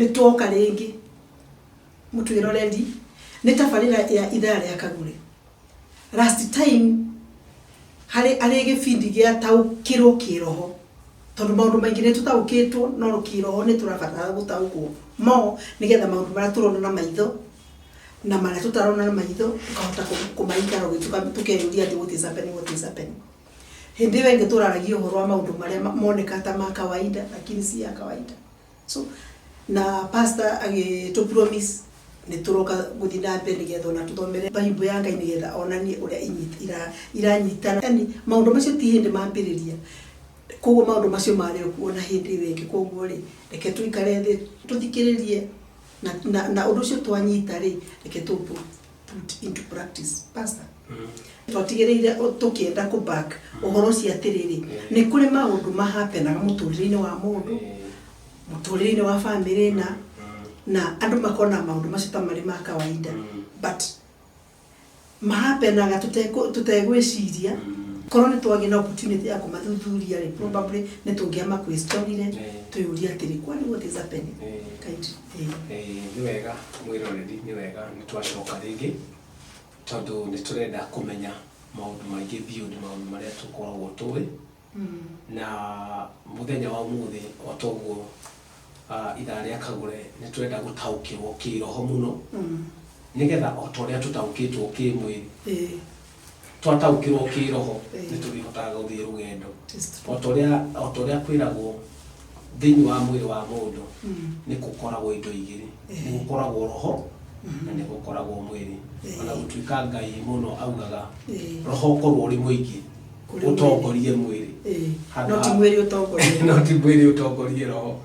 Nĩ twoka rĩngĩ mũtwĩroreri, nĩ tabarĩra ya ithaa rĩa Kagure. Last time harĩ arĩ gĩbindi gĩa taũkĩrwo kĩroho, tondũ maũndũ maingĩ nĩ tũtaũkĩtwo no kĩroho nĩ tũrabatara gũtaũkwo more, nĩgetha maũndũ marĩa tũrona na maitho na marĩa tũtarona na maitho tũkahota kũma interrogate, tũkeyũria atĩ what is happening, what is happening. Hĩndĩ ĩyo ĩngĩ tũraragia ũhoro wa maũndũ marĩa moneka ta ma kawaida lakini si ya kawaida. So na pastor agĩtũ promise nĩ tũroka gũthiĩ na mbere nĩgetha ona tũthomere Bible ya Ngai nĩgetha onanie ũrĩa iranyitana. Yani maũndũ macio ti hĩndĩ mambĩrĩria. Koguo maũndũ macio marĩ o kuo na hĩndĩ ĩyo ĩngĩ. Koguo rĩ, reke tũikare thĩ tũthikĩrĩrie na ũndũ ũcio twanyita rĩ, reke tũ put into practice. Pastor, twatigĩrĩire tũkĩenda kũ back ũhoro ũcio atĩrĩrĩ, nĩ kũrĩ maũndũ mahappenaga mũtũrĩre-inĩ wa mũndũ, mũtũrĩre-inĩ wa bamĩrĩ na andũ makona maũndũ macio ta marĩ ma kawaida, but mahappenaga tũtegwĩciria. Korwo nĩ twagĩa na opportunity ya kũmathuthuria rĩ, probably nĩ tũngĩama questionire, twĩyũrie atĩrĩ, kwani what is happening? Kindly. Nĩ wega mwĩroreri, nĩ wega nĩ twacoka rĩngĩ tondũ nĩ tũrenda kũmenya maũndũ maingĩ beyond maũndũ marĩa tũkoragwo tũĩ. Na mũthenya wa ũmũthĩ o toguo ithaa rĩa Kagũre nĩ tũrenda gũtaũkĩrwo kĩroho mũno, nĩgetha o ta ũrĩa tũtaũkĩtwo kĩmwĩrĩ, twataũkĩrwo kĩroho nĩ tũrĩhotaga gũthiĩ rũgendo. O ta ũrĩa kwĩragwo thĩinĩ wa mwĩrĩ wa mũndũ nĩ gũkoragwo indo igĩrĩ, nĩ gũkoragwo roho na nĩ gũkoragwo mwĩrĩ. Ona gũtuĩka Ngai mũno augaga roho ũkorwo ũrĩ mũingĩ kũrĩ mwĩrĩ. Ũtongorie mwĩrĩ. No ti mwĩrĩ ũtongorie. No ti mwĩrĩ ũtongorie roho,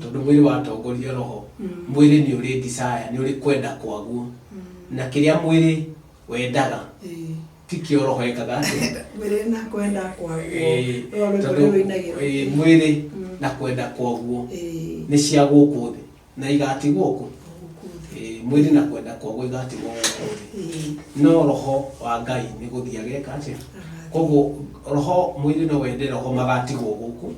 tondũ mwĩrĩ watongoria roho, mwĩrĩ nĩ ũrĩ desire, nĩ ũrĩ kwenda kwaguo, na kĩrĩa mwĩrĩ wendaga ti kĩo roho ekaga atĩa? Mwĩrĩ na kwenda kwaguo. Rũrũ rwĩmbo Tondũ, rũinagĩrwo. Mwĩrĩ na kwenda kwaguo nĩ cia gũkũ thĩ na igatigwo kũ? Gũkũ thĩ. Mwĩrĩ na kwenda kwaguo igatigwo gũkũ thĩ, no roho wa Ngai nĩ gũthiĩ ageka atĩa? Koguo roho, mwĩrĩ no wende roho magatigwo gũkũ,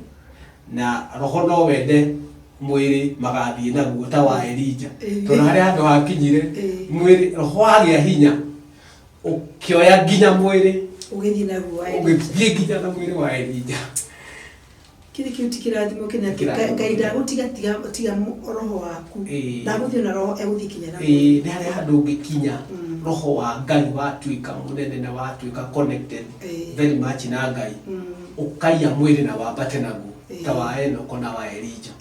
na roho no wende mwĩrĩ magathiĩ naguo ta wa Elija, tondũ harĩa handũ hakinyire mwĩrĩ, roho wagĩa hinya ũkĩoya nginya mwĩrĩ. Ũgĩthiĩ naguo wa Elija. Ũgĩthiĩ nginya na mwĩrĩ wa Elija. Kĩrĩ kĩu ti kĩrathimo kĩnene atĩ Kĩrathimo. Ngai ndagũtiga tiga roho waku. Ndagũthiĩ na roho, egũthiĩ kinya na Ĩĩ, nĩ harĩa handũ ũngĩkinya roho wa Ngai watuĩka mũnene na watuĩka connected very much na Ngai, ũkaiya mwĩrĩ na wambate naguo ta wa Enoko na wa Elija.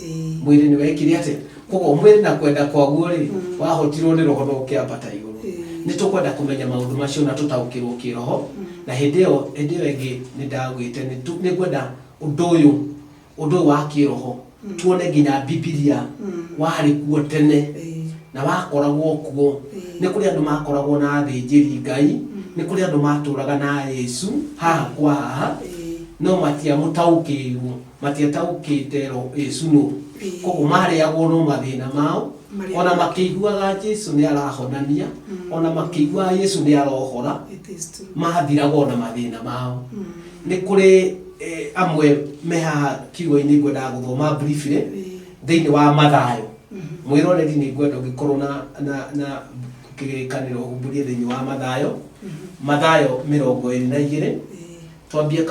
Mwĩrĩ nĩ wekire atĩa? Koguo mwĩrĩ na kwenda kwaguo rĩ, wahotirwo nĩ roho na ũkĩambata igũrũ. Nĩ tũkwenda kũmenya maũndũ macio na tũtaũkĩrwo kĩroho. Na hĩndĩ ĩyo ĩngĩ nĩ ndaugĩte nĩ ngwenda ũndũ ũyũ wa kĩroho tuone nginya Bibilia warĩ kuo tene na wakoragwo kuo. Nĩ kũrĩ andũ makoragwo na athĩnjĩri Ngai, nĩ kũrĩ andũ matũraga na Yesu haha kwa haha, no matiamũtaũkĩirwo, matiataũkĩte Yesu nũ. Koguo marĩagwo no mathĩna mao. Marĩa- Ona makĩiguaga Jesu nĩ arahonania, ona makĩiguaga Yesu nĩ arohora, It is true. mathiragwo na mathĩna mao. Nĩ kũrĩ amwe me haha kiugo-inĩ ngwendaga gũthoma briefly thĩinĩ wa Mathayo. Mwĩroreri, nĩ ngwenda ũngĩkorwo na kĩrĩkanĩro ũhumbũrie thĩinĩ wa Mathayo, Mathayo 22, twambie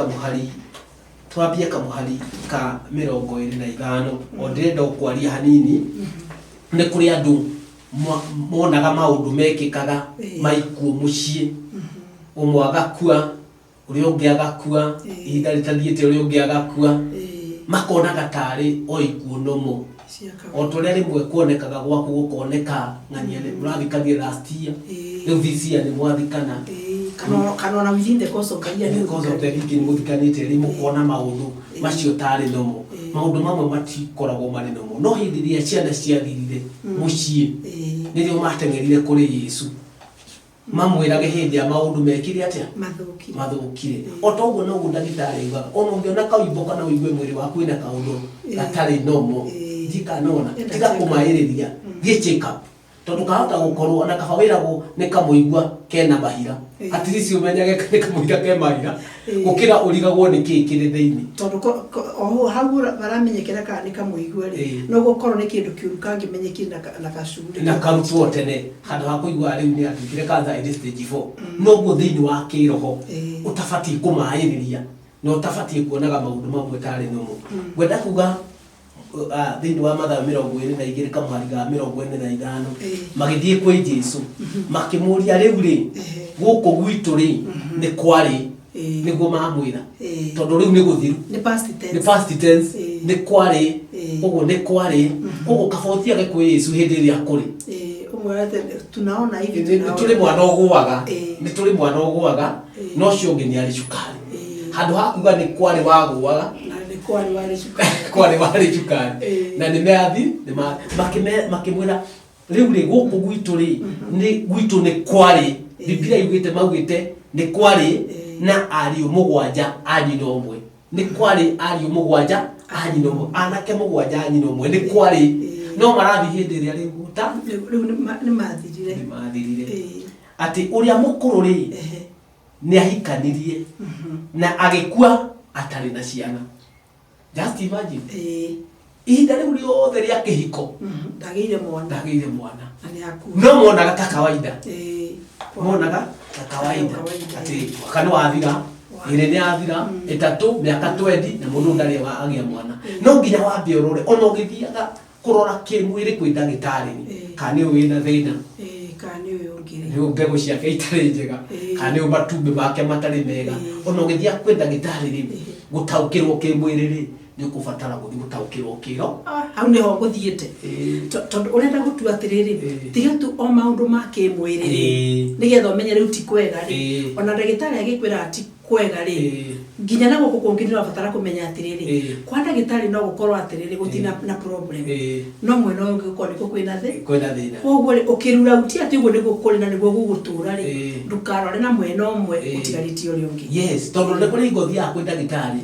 kamũhari ka 25. O ndĩrenda ũkwaria hanini, nĩ kũrĩ andũ monaga maũndũ mekĩkaga maikuo mũciĩ, ũmwe agakua, ũrĩa ũngĩ agakua, ihinda rĩtathiĩte ũrĩa ũngĩ agakua, makonaga tarĩ o ikuũ nomo. Cia O ta ũrĩa rĩmwe kuonekaga gwaku gũkoneka ng'ania nĩ mũrathikanire last year, rĩu this year nĩ mwathikana. Kana ona within the course of the year nĩ Because of the rĩngĩ nĩ mũthikanĩte rĩ, mũkona maũndũ macio tarĩ nomo. Maũndũ mamwe matikoragwo marĩ nomo, no hĩndĩ ĩrĩa ciana ciathirire mũciĩ, nĩrĩo mateng'erire kũrĩ Yesu mamwĩrage hĩndĩ ya maũndũ mekire atĩa? Mathũkire. Mathũkire. O ta ũguo noguo ndagĩtarĩ augaga, ona ũngĩona kaũimbo kana ũigue mwĩrĩ waku wĩna kaũndũ gatarĩ nomo, ndikanona Enda tiga check up. kũmaĩrĩria, thiĩ check up. Tondũ kahota gũkorwo ona kaba wĩragwo nĩ kamũigua kena mahira. At least ũmenyage nĩ kamũira ke mahira gũkĩra ũrigagwo nĩ kĩĩ kĩrĩ thĩinĩ. Tondũ o hau baramenyekera kana nĩ kamũigua rĩ, no gũkorwo nĩ kĩndũ kĩũru kangĩmenyekire na gacuri. Na karutwo tene handũ ha kũigua rĩu nĩ atuĩkire cancer ĩrĩ stage 4. Noguo thĩinĩ wa kĩroho ũtabatiĩ kũmaĩrĩria na ũtabatiĩ kuonaga maũndũ mamwe tarĩ normal. Ngwenda kuga thĩinĩ wa Mathayo 22 kamũhari ga 45, magĩthiĩ kwĩ Jesu makĩmũria, rĩu rĩ, gũkũ gwitũ rĩ, nĩ kwarĩ, nĩguo mamwĩra, tondũ rĩu nĩ gũthiru. Nĩ past tense. Nĩ past tense. Nĩ kwarĩ koguo, nĩ kwarĩ koguo, kaba ũthiage kwĩ Yesu hĩndĩ ĩrĩa kũrĩ. Ũmwe tunaona hivi. Nĩ tũrĩ mwana ũgũaga, nĩ tũrĩ mwana ũgũaga, no ũcio ũngĩ nĩ arĩ cukari. Handũ ha kuga nĩ kwarĩ wagũaga, na nĩ kwarĩ warĩ cukari. Kwarĩ warĩ cukari. Na nĩ meathi makĩmwĩra, rĩu rĩ, gũkũ gwitũ rĩ, nĩ gwitũ nĩ kwarĩ, Biblia yugĩte, maugĩte nĩ kwarĩ na ariũ 7 a nyina ũmwe. Nĩ kwarĩ ariũ 7 a nyina ũmwe, anake 7 a nyina ũmwe, nĩ kwarĩ. No marathiĩ hĩndĩ ĩrĩa rĩu ta Rĩu nĩ mathirire. Nĩ mathirire. Atĩ ũrĩa mũkũrũ rĩ, nĩ ahikanirie na agĩkua atarĩ na ciana. Just imagine, ihinda rĩu rĩothe rĩa kĩhiko ndagĩire mwana. Ndagĩire mwana. Na nĩ akua. No monaga ta kawaida, monaga ta kawaida. Kawaida. Atĩ mwaka nĩ wathira, ĩrĩ nĩ yathira, 3, mĩaka 20, na mũndũ ndarĩ agĩa mwana. No nginya wambe ũrore ona ũgĩthiaga kũrora kĩmwĩrĩ kwĩ ndagĩtarĩ, kana nĩ ũyũ wĩna thĩna, Kana nĩ ũyũ ũngĩ rĩ. Nĩ ũyũ mbegũ ciake itarĩ njega, kana nĩ ũyũ matumbĩ make matarĩ mega. Ona ũgĩthiaga kwĩ ndagĩtarĩ rĩ, gũtaũkĩrwo kĩmwĩrĩ rĩ, nĩ ũkũbatara gũthiĩ gũtaũkĩrwo kĩro. Ah, hau nĩho ngũthiĩte. Tondũ ũrenda gũtua atĩrĩrĩ, tiga tu o maũndũ ma kĩmwĩrĩ rĩ, nĩgetha ũmenye rĩu ti kwega rĩ, ona ndagĩtarĩ agĩkwĩra ti kwega rĩ, nginya na gũkũ kũngĩ nĩ ũrabatara kũmenya atĩrĩrĩ, kwa ndagĩtarĩ no gũkorwo atĩrĩrĩ gũtirĩ na problem, no mwena ũyũ ũngĩ gũkorwo nĩkuo kwĩna thĩ kwĩna thĩna. Koguo rĩ, ũkĩrura uti atĩ ũguo nĩguo kũrĩ na nĩguo gũgũtũra rĩ, ndũkarore na mwena ũmwe ũtigarĩtie ũrĩa ũngĩ. Yes, tondũ nĩ kũrĩ hingo ũthiaga kwĩ ndagĩtarĩ,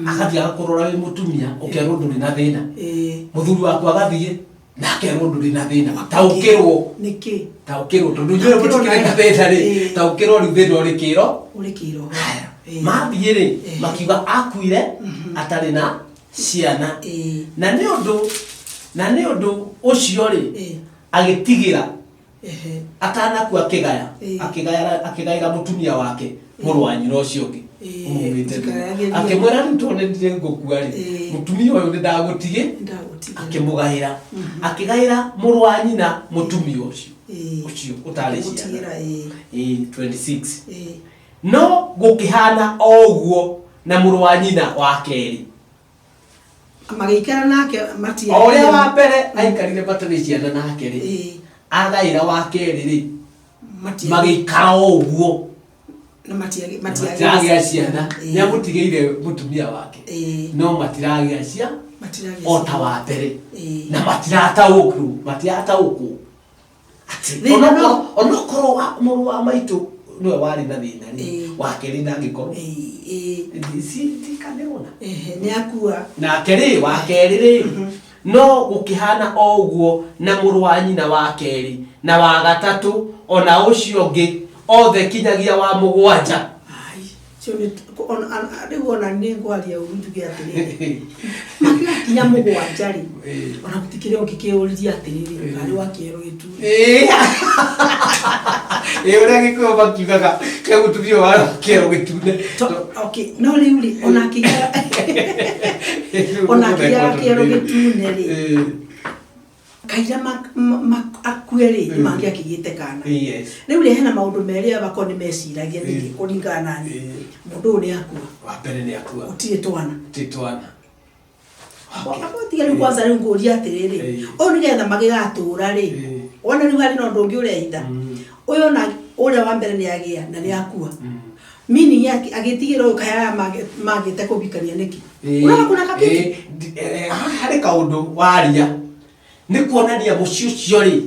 agathiĩ agakũrora wĩ mũtumia, ũkerwo ndũrĩ na thĩna. Mũthuri waku agathiĩ na akerwo ndũrĩ na thĩna. Taũkĩrwo. Nĩkĩ? Taũkĩrwo, tondũ inyuĩ mũtikĩrĩ na thĩna rĩ, taũkĩrwo rĩu thĩna ũrĩ kĩro. Ũrĩ kĩroho. Haya, mathiĩ rĩ, makiuga akuire atarĩ na ciana. Na nĩ ũndũ ũcio rĩ, agĩtigĩra atanakua akĩgaya, akĩgaĩra mũtumia wake mũrũ wa nyina ũcio ũngĩ umumĩte thutha. Ndikagagĩrie. Akĩmwĩra, rĩu tondũ nĩ ngũkua rĩ, mũtumia ũyũ nĩ ndagũtigĩ. Ndagũtigĩra. Akĩmũgaĩra, akĩgaĩra mũrũ wa nyina mũtumia ũcio, ũcio ũtarĩ ciana. Gũtigĩra. 26. No gũkĩhana o ũguo na mũrũ wa nyina wa kerĩ. Magĩikara nake matia. O ũrĩa wa mbere aikarire matarĩ ciana nake rĩ, agaĩra wa kerĩ rĩ, magĩikara o ũguo. Na matiragĩa ciana. Nĩ amũtigĩire mũtumia wake, no matiragĩa cia matiragĩa o ta wa mbere. Na matirataũkwo atĩ Thĩna onokorwo mũrũ wa maitũ nĩwe warĩ na thĩna rĩ, wa kerĩ ndangĩkorwo. Tikanĩrona. Nĩ akua. Nake rĩ, wa kerĩ rĩ, no gũkĩhana o ũguo na mũrũ wa nyina wa kerĩ, na wa gatatũ, ona ũcio ũngĩ, othe kinyagia wa 7. Ai, cio nĩ rĩu ona nĩ ngwaria ũru njuge atĩrĩrĩ, makinya 7 rĩ, ona gũtikĩrĩ ũngĩkĩũririe atĩrĩrĩ, karĩ wa kĩero gĩtune. Ĩ, ũrĩa Gĩkũyũ makiugaga ke mũtumia wa kĩero gĩtune. Okay, no rĩu rĩ, ona akĩgĩa kĩero gĩtune rĩ, kaira akue rĩ, nĩ mangĩakĩgĩte kana. Rĩu rĩ, hena maũndũ merĩ abakorwo nĩ meciragia ningĩ kũringana na niĩ. Mũndũ ũyũ nĩ akua. Wa mbere nĩ akua. Gũtirĩ twana. Ti twana. Tiga rĩu kwanza rĩu ngũria atĩrĩrĩ, ũyũ nĩgetha magĩgatũra rĩ, wona rĩu harĩ na ũndũ ũngĩ ũrehitha. Ũyũ ona ũrĩa wa mbere nĩ agĩa na nĩ akua, meaning yake agĩtigĩra ũyũ, kaya aya magĩte kũbikania nĩkĩ? Ũrona kuna kakitu. Haha harĩ kaũndũ waria, nĩ kuonania mũciĩ ũcio rĩ,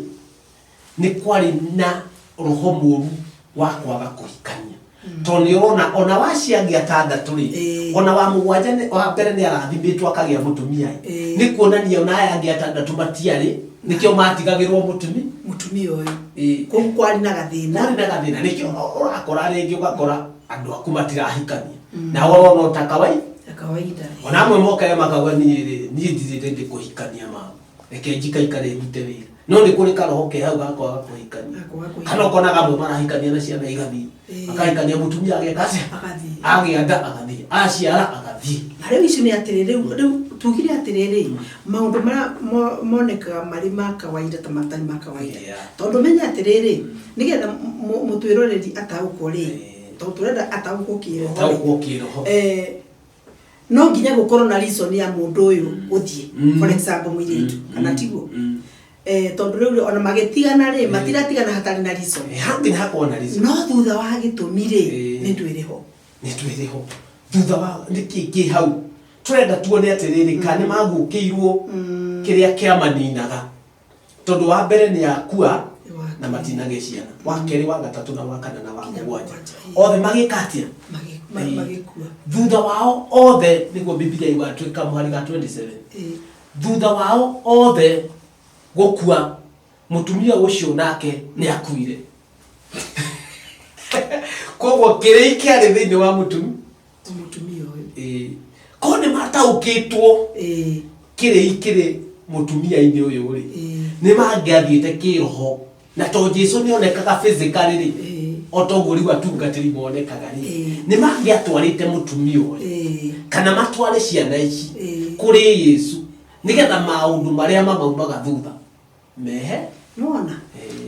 nĩ kwarĩ na roho mũru wa kwaga kũhikania, tondũ nĩ ũrona ona wacio angĩ 6 rĩ, ona wa 7 wa mbere nĩ arathimĩtwo akagĩa mũtumia ĩ. Nĩ kuonania ona aya angĩ 6 matiarĩ, nĩkĩo matigagĩrwo mũtumi. Mũtumia ũyũ. Ĩĩ. Kũu kwarĩ na gathĩna. Kwarĩ na gathĩna nĩkĩo ũrakora rĩngĩ ũgakora andũ aku matirahikania na ũrona o ta kawaida. Ta kawaida. Ona amwe mokaga makauga niĩ rĩ niĩ ndirĩ ready kũhikania mama reke njikaikare ndute wĩra no nĩ kũrĩ karoho ke hau ga kwaga kũhikania. Ga kwaga kũhikania. Kana ũkonaga amwe marahikania na ciana igathiĩ. Akahikania mũtumia ageka atĩa? Agathiĩ. Agĩa nda agathiĩ, aciara agathiĩ. Na rĩu icio nĩ atĩrĩ, rĩu rĩu tugire atĩrĩrĩ, maũndũ marĩa monekaga marĩ ma kawaida ta matarĩ ma kawaida. Tondũ menye atĩrĩrĩ, nĩgetha mũtwĩroreri ataũkwo rĩ, tondũ tũrenda ataũkwo kĩroho rĩ. Ataũkwo kĩroho. No nginya gũkorwo na reason ya mũndũ ũyũ gũthiĩ, for example mũirĩtu, kana tiguo? Tondũ rĩu ona magĩtigana rĩ, matiratigana hatarĩ na reason. Hau nginya hakorwo na reason. No thutha wa gĩtũmi rĩ, nĩ ndwĩrĩ ho. Nĩ ndwĩrĩ ho. Thutha wa nĩkĩ kĩ hau? Tũrenda tuone atĩrĩrĩ, kana nĩ maguũkĩirwo kĩrĩa kĩamaninaga. Tondũ wa mbere nĩ akua na matinagĩa ciana. Wa kerĩ, wa gatatũ na wa kana na wa mũgwanja. Othe magĩka atĩa? Magĩkua. Thutha wao othe nĩguo Bibilia yugaga twĩ kamũhari ga 27. Thutha wao othe gũkua, mũtumia ũcio nake nĩ akuire. Koguo kĩrĩi kĩarĩ thĩinĩ wa mũtumia. Mũtumia ũyũ. Korwo nĩ mataũkĩtwo kĩrĩi kĩrĩ mũtumia-inĩ ũyũ rĩ, nĩ mangĩathiĩte kĩroho. Na to Jesu nĩ onekaga physically rĩ, o toguo rĩu atungatĩri monekaga rĩ, nĩ mangĩatwarĩte mũtumia ũyũ kana matware ciana ici kũrĩ Yesu nĩgetha maũndũ marĩa mamaumaga thutha mehe. Nona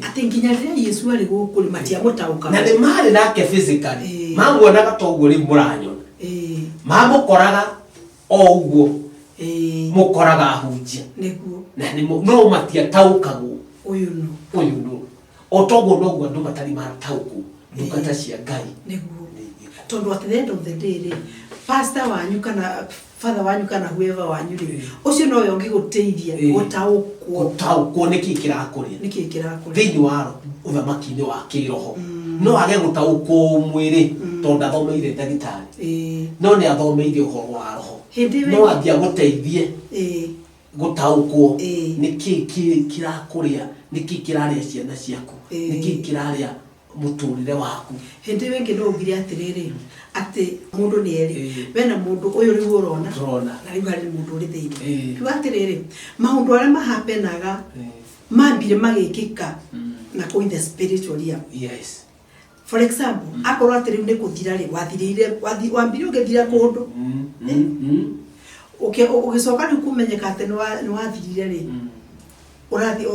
atĩ nginya rĩrĩa Yesu arĩ gũkũ rĩ, matiamũtaũkaga. Na nĩ marĩ nake physically, mamuonaga toguo rĩu mũranyona, mamũkoraga o ũguo mũkoraga ahunjia. Nĩguo. Na nĩ no matiataũkagwo ũyũ nũ. Ũyũ nũ. O toguo noguo andũ matarĩ mataũkwo ndungata cia Ngai. Nĩguo. Tondũ at the end of the day rĩ, pastor wanyu kana father wanyu kana whoever wanyu rĩ, ũcio nowe ũngĩgũteithia gũtaũkwo. Gũtaũkwo nĩkĩ kĩrakũrĩa. Nĩkĩ kĩrakũrĩa. Thĩinĩ wa ũthamaki-inĩ wa kĩroho. No age gũtaũkwo mwĩrĩ tondũ ndathomeire ndagĩtarĩ. No nĩ athomeire ũhoro wa roho. No athiĩ agũteithie gũtaũkwo nĩkĩ kĩrakũrĩa, nĩkĩ kĩrarĩa ciana ciaku, nĩkĩ kĩrarĩa mũtũrĩre waku. Hĩndĩ ĩyo ĩngĩ no ugire atĩrĩrĩ, atĩ mũndũ nĩ erĩ, wena mũndũ ũyũ rĩu ũrona, na rĩu harĩ mũndũ ũrĩ thĩinĩ. Kiuga atĩrĩrĩ, maũndũ arĩa mahapenaga mambire magĩkĩka na kũu in the spiritual realm. Yes. For example, akorwo atĩ rĩu nĩ kũthira rĩ, wathirĩire, wambire ũgĩthira kũndũ. Ũgĩcoka rĩu kũmenyeka atĩ nĩ wathirire rĩ, ũrathiĩ,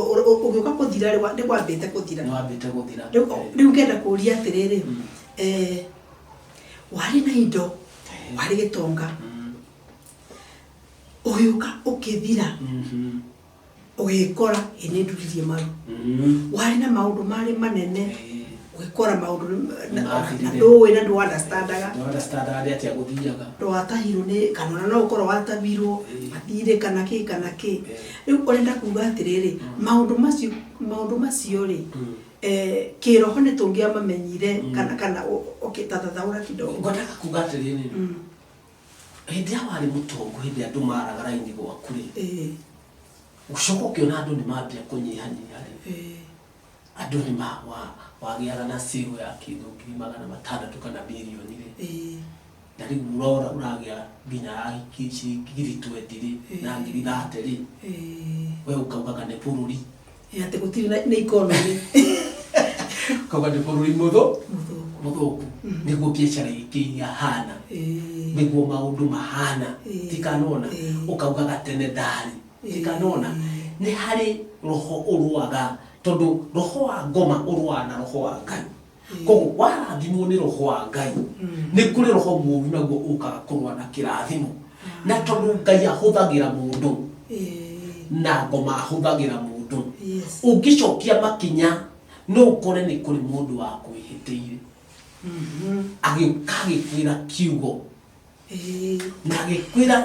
ũgĩũka kũthira rĩ, nĩ kwambĩte kũthira. Nĩ wambĩte gũthira. Rĩu ngenda kũũria atĩrĩrĩ, warĩ na indo, warĩ gĩtonga, ũgĩũka ũkĩthira, ũgĩkora ĩ nĩ nduririe maru. Warĩ na maũndũ marĩ manene, ũgĩkora maũndũ na ndũĩ na ndũ understandaga. Ndũ understandaga nĩ atĩa gũthiaga. Ndwatahirwo nĩ, kana ona no ũkorwo watahirwo, mathirĩ kana kĩ kana kĩ. Rĩu ũrenda kuga atĩrĩrĩ, maũndũ macio rĩ, kĩroho nĩ tũngĩamamenyire kana kana okay, tathathaũra kidogo. Ngwendaga kuga atĩrĩrĩ, hĩndĩ ĩrĩa warĩ mũtongu, hĩndĩ ĩrĩa andũ maraga raini gwaku rĩ, ũcoka ũkĩona andũ nĩ mambia kũnyihanyiha rĩ, andũ nĩ wagĩaga na sale ya kĩndũ 600,000 kana mirioni rĩ, na rĩu ũrora ũragĩa nginya ya ciringi 20 rĩ, na 30 rĩ, we ũkaugaga nĩ bũrũri. Atĩ gũtirĩ nĩ economy. Ũkauga nĩ bũrũri mũthũku. Nĩguo biacara ĩngĩ ihana, nĩguo maũndũ mahana, tikanona, ũkaugaga tene ndarĩ, tikanona. Nĩ harĩ roho ũrũaga, tondũ roho wa ngoma ũrũaga na roho wa Ngai. Koguo warathimwo nĩ roho wa Ngai, nĩ kũrĩ roho mũũru naguo ũkaga kũrũa na kĩrathimo. Na tondũ Ngai ahũthagĩra mũndũ, na ngoma ahũthagĩra mũndũ, ũngĩcokia makinya no ũkore nĩ kũrĩ mũndũ wakwĩhĩtĩire. Agĩũka agĩkwĩra kiugo. Na agĩkwĩra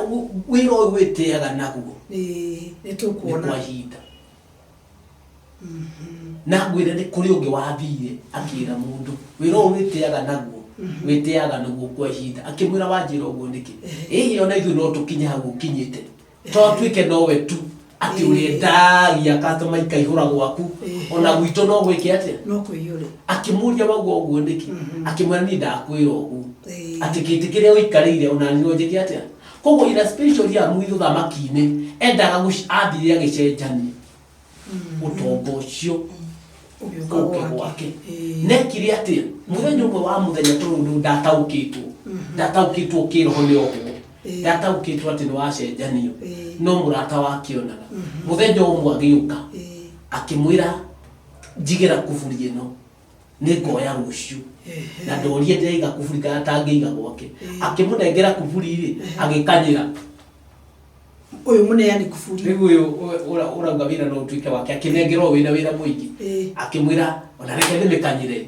wĩra ũyũ wĩtĩaga naguo. Nĩ tũkuona. Nĩ kwa ihinda. Na ngwĩre nĩ kũrĩ ũngĩ wathire akĩra mũndũ wĩra ũyũ wĩtĩaga naguo, wĩtĩaga naguo kwa ihinda. Akĩmwĩra wanjĩra ũguo nĩkĩ? Ĩĩ ona ithuĩ no tũkinye hau ũkinyĩte. To tuĩke nowe tu. Atĩ ũrĩendagia customer ikaihũra gwaku, ona gwitũ no gwĩke atĩa? No kũiyũre. Akĩmũria wauga ũguo nĩkĩ? Akĩmwĩra niĩ ndakwĩra ũguo, atĩ kĩtĩ kĩrĩa ũikarĩire ona niĩ no njĩke atĩa. Koguo in a spiritual realm ũthamaki-inĩ endaga athire agĩcenjania ũtonga ũcio ũgĩũka ũke gwake. Gwake. Nekire atĩa? Mũthenya ũmwe wa mũthenya, tondũ ndataũkĩtwo kĩroho nĩ oguo, ndataũkĩtwo atĩ nĩ wacenjanio, no mũrata wakĩonaga mũthenya ũmwe agĩũka, akĩmwĩra njigĩra kuburi ĩno, nĩ ngoya rũciũ. Na ndorie ndĩraiga kuburi kana tangĩiga gwake. Akĩmũnengera kuburi rĩ, agĩkanyĩra. Ũyũ mũneani kuburi. Rĩu ũyũ ũrauga wĩra no ũtuĩke wake, akĩnengerwo wĩna wĩra mũingĩ, akĩmwĩra ona reke ndĩmĩkanyĩre,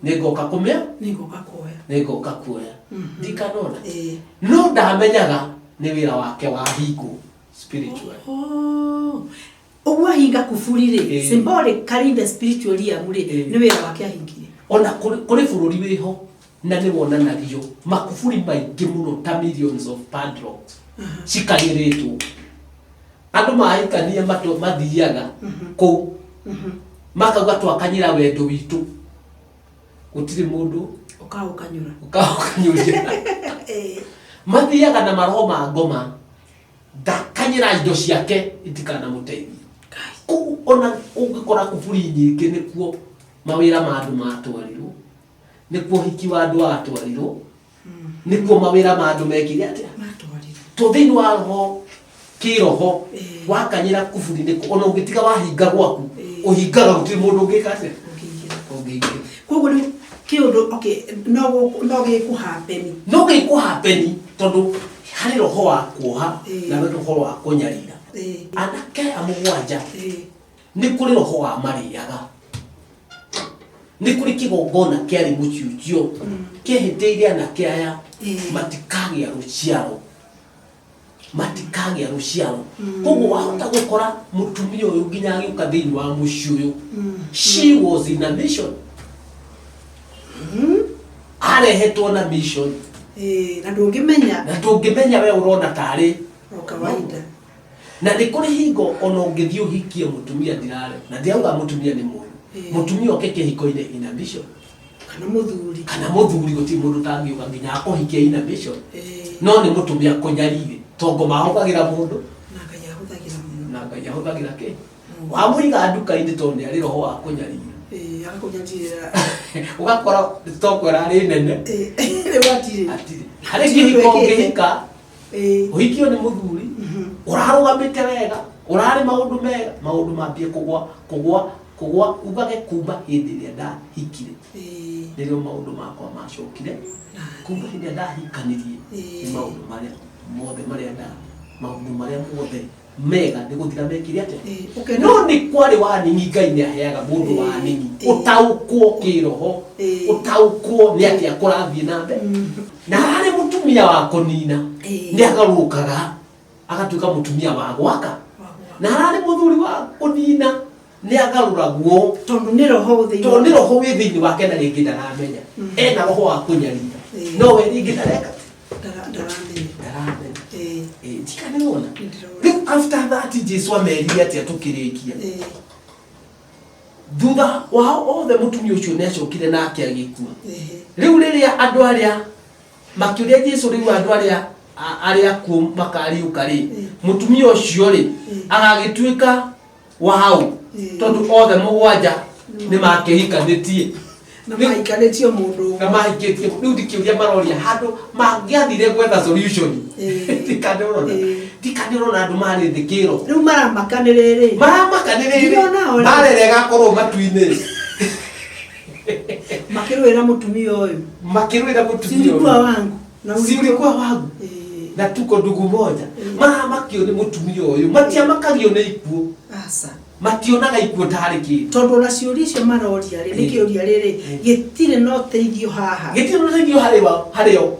nĩ ngoka kũmĩa, nĩ ngoka kuoya. Nĩ ngoka kuoya. Ndikanona. No ndamenyaga nĩ wĩra wake wahingwo spiritual. Oh. Ũguo ahinga kuburi rĩ, symbolically in the spiritual realm rĩ, nĩ wĩra wake ahingire. Ona kũrĩ bũrũri wĩho na nĩ wonanagio makuburi maingĩ mũno ta millions of padlocks cikagĩrĩtwo, andũ mahikania mathiaga kũu makauga twakanyĩra wendo witũ, gũtirĩ mũndũ ũkaũkanyũra. Ũkaũkanyũria. Mathiaga na maroho ma ngoma, ndakanyĩra indo ciake itikanamũteithie. Koguo ona ũngĩkora kuburi nyingĩ nĩkuo mawĩra ma andũ matwarirwo, nĩkuo hiki wa andũ watwarirwo, nĩkuo mawĩra ma andũ mekire atĩa? Matwarirwo. To thĩinĩ wa roho kĩroho, wakanyĩra kuburi nĩkuo ona ũngĩtiga wahinga gwaku, ũhingaga gũtirĩ mũndũ ũngĩka atĩa? Ũngĩingĩra. Ũngĩingĩra. Koguo rĩu kĩũndũ, okay, no no gĩkũhappen. No gĩkũhappen tondũ harĩ roho wa kuoha na roho wa kũnyarira. Anake aya mũgwanja, nĩ kũrĩ roho wa marĩaga, nĩ kũrĩ kĩgongona kĩarĩ mũciũcio kĩehĩtĩire anake aya matikagĩa rũciaro, matikagĩa rũciaro. Koguo wahota gũkora mũtumia ũyũ nginya agĩũka thĩinĩ wa mũciĩ ũyũ, she was in a mission, arehetwo na mission. Ĩĩ, na ndũngĩmenya. Na ndũngĩmenya, we ũrona tarĩ o kawaida. Na nĩ kũrĩ hingo ona ũngĩthiĩ ũhikie mũtumia, ndirare na ndirauga mũtumia nĩ mũũru, mũtumia oke kĩhiko-inĩ in a mission, kana mũthuri. Kana mũthuri, gũtirĩ mũndũ ũtangiuga nginya akũhikie in a mission, no nĩ mũtumia kũnyarire tongo mahũthagĩra mũndũ. Na Ngai ahũthagĩra mũno. Na Ngai ahũthagĩra kĩ wamũiga nduka-inĩ tondũ nĩ arĩ roho wa kũnyarira. Ĩĩ, agakũnyarira. Ũgakora stoko ĩrarĩ nene. Rĩu atirĩ. Atirĩ harĩ kĩhiko ũngĩhika, ũhikio nĩ mũthuri ũrarũgamĩte wega, ũrarĩ maũndũ mega, maũndũ mambie kũgwa kũgwa kũgwa, ugage kuma hĩndĩ ĩrĩa ndahikire nĩrĩo maũndũ makwa macokire, kuma hĩndĩ ĩrĩa ndahikanirie nĩ maũndũ marĩa mothe marĩa nda maũndũ marĩa mothe mega nĩ gũthira mekire atĩa? Ũkena. No nĩ kwarĩ wanini, Ngai nĩ aheaga mũndũ wanini ũtaũkwo kĩroho, ũtaũkwo nĩ atĩa kũrathiĩ na mbere. Na harĩ mũtumia wa kũnina, nĩ agarũrũkaga agatuĩka mũtumia wa gwaka, na hararĩ mũthuri wa kũnina, nĩ agarũragwo. Tondũ nĩ roho thĩinĩ. Tondũ nĩ roho wĩ thĩinĩ wake, na rĩngĩ ndaramenya ena roho wa kũnyarira, no we rĩngĩ ndareka. Ndaramenya. Ndaramenya. Ndikanĩwona. Rĩu after that Jesu amerire atĩa tũkĩrĩkia? Thutha wao othe mũtumia ũcio nĩ acokire nake agĩkua. Rĩu rĩrĩa andũ arĩa makĩũria Jesu, rĩu andũ arĩa arĩa akuũ makariũka rĩ, mũtumia ũcio rĩ agagĩtuĩka waũ, tondũ othe mũgwanja nĩ makĩhikanĩtie? Na mahikanĩtio mũndũ ũmwe. Na mahikĩtie. Rĩu ndikĩũria maroria handũ mangĩathire gwetha solution. Ndikanĩrona. Ndikanĩrona andũ marĩ thĩ kĩroho. Rĩu maramaka nĩ rĩrĩ. Maramaka nĩ rĩrĩ. Ndirona o rĩ. Marere gakorwo matu-inĩ. Makĩrũĩra mũtumia ũyũ. Makĩrũĩra mũtumia Si ulikuwa ũyũ. wangu na Si ulikuwa wangu na tuko ndugu moja. Maramakio nĩ mũtumia ũyũ, matiamakagio nĩ ikuũ. Aca. Mationaga ikuũ tarĩ kĩndũ. Tondũ ona ciũria icio maroria rĩ, nĩ kĩũria rĩrĩ gĩtirĩ na ũteithio haha. Gĩtirĩ na ũteithio harĩ wa harĩ o,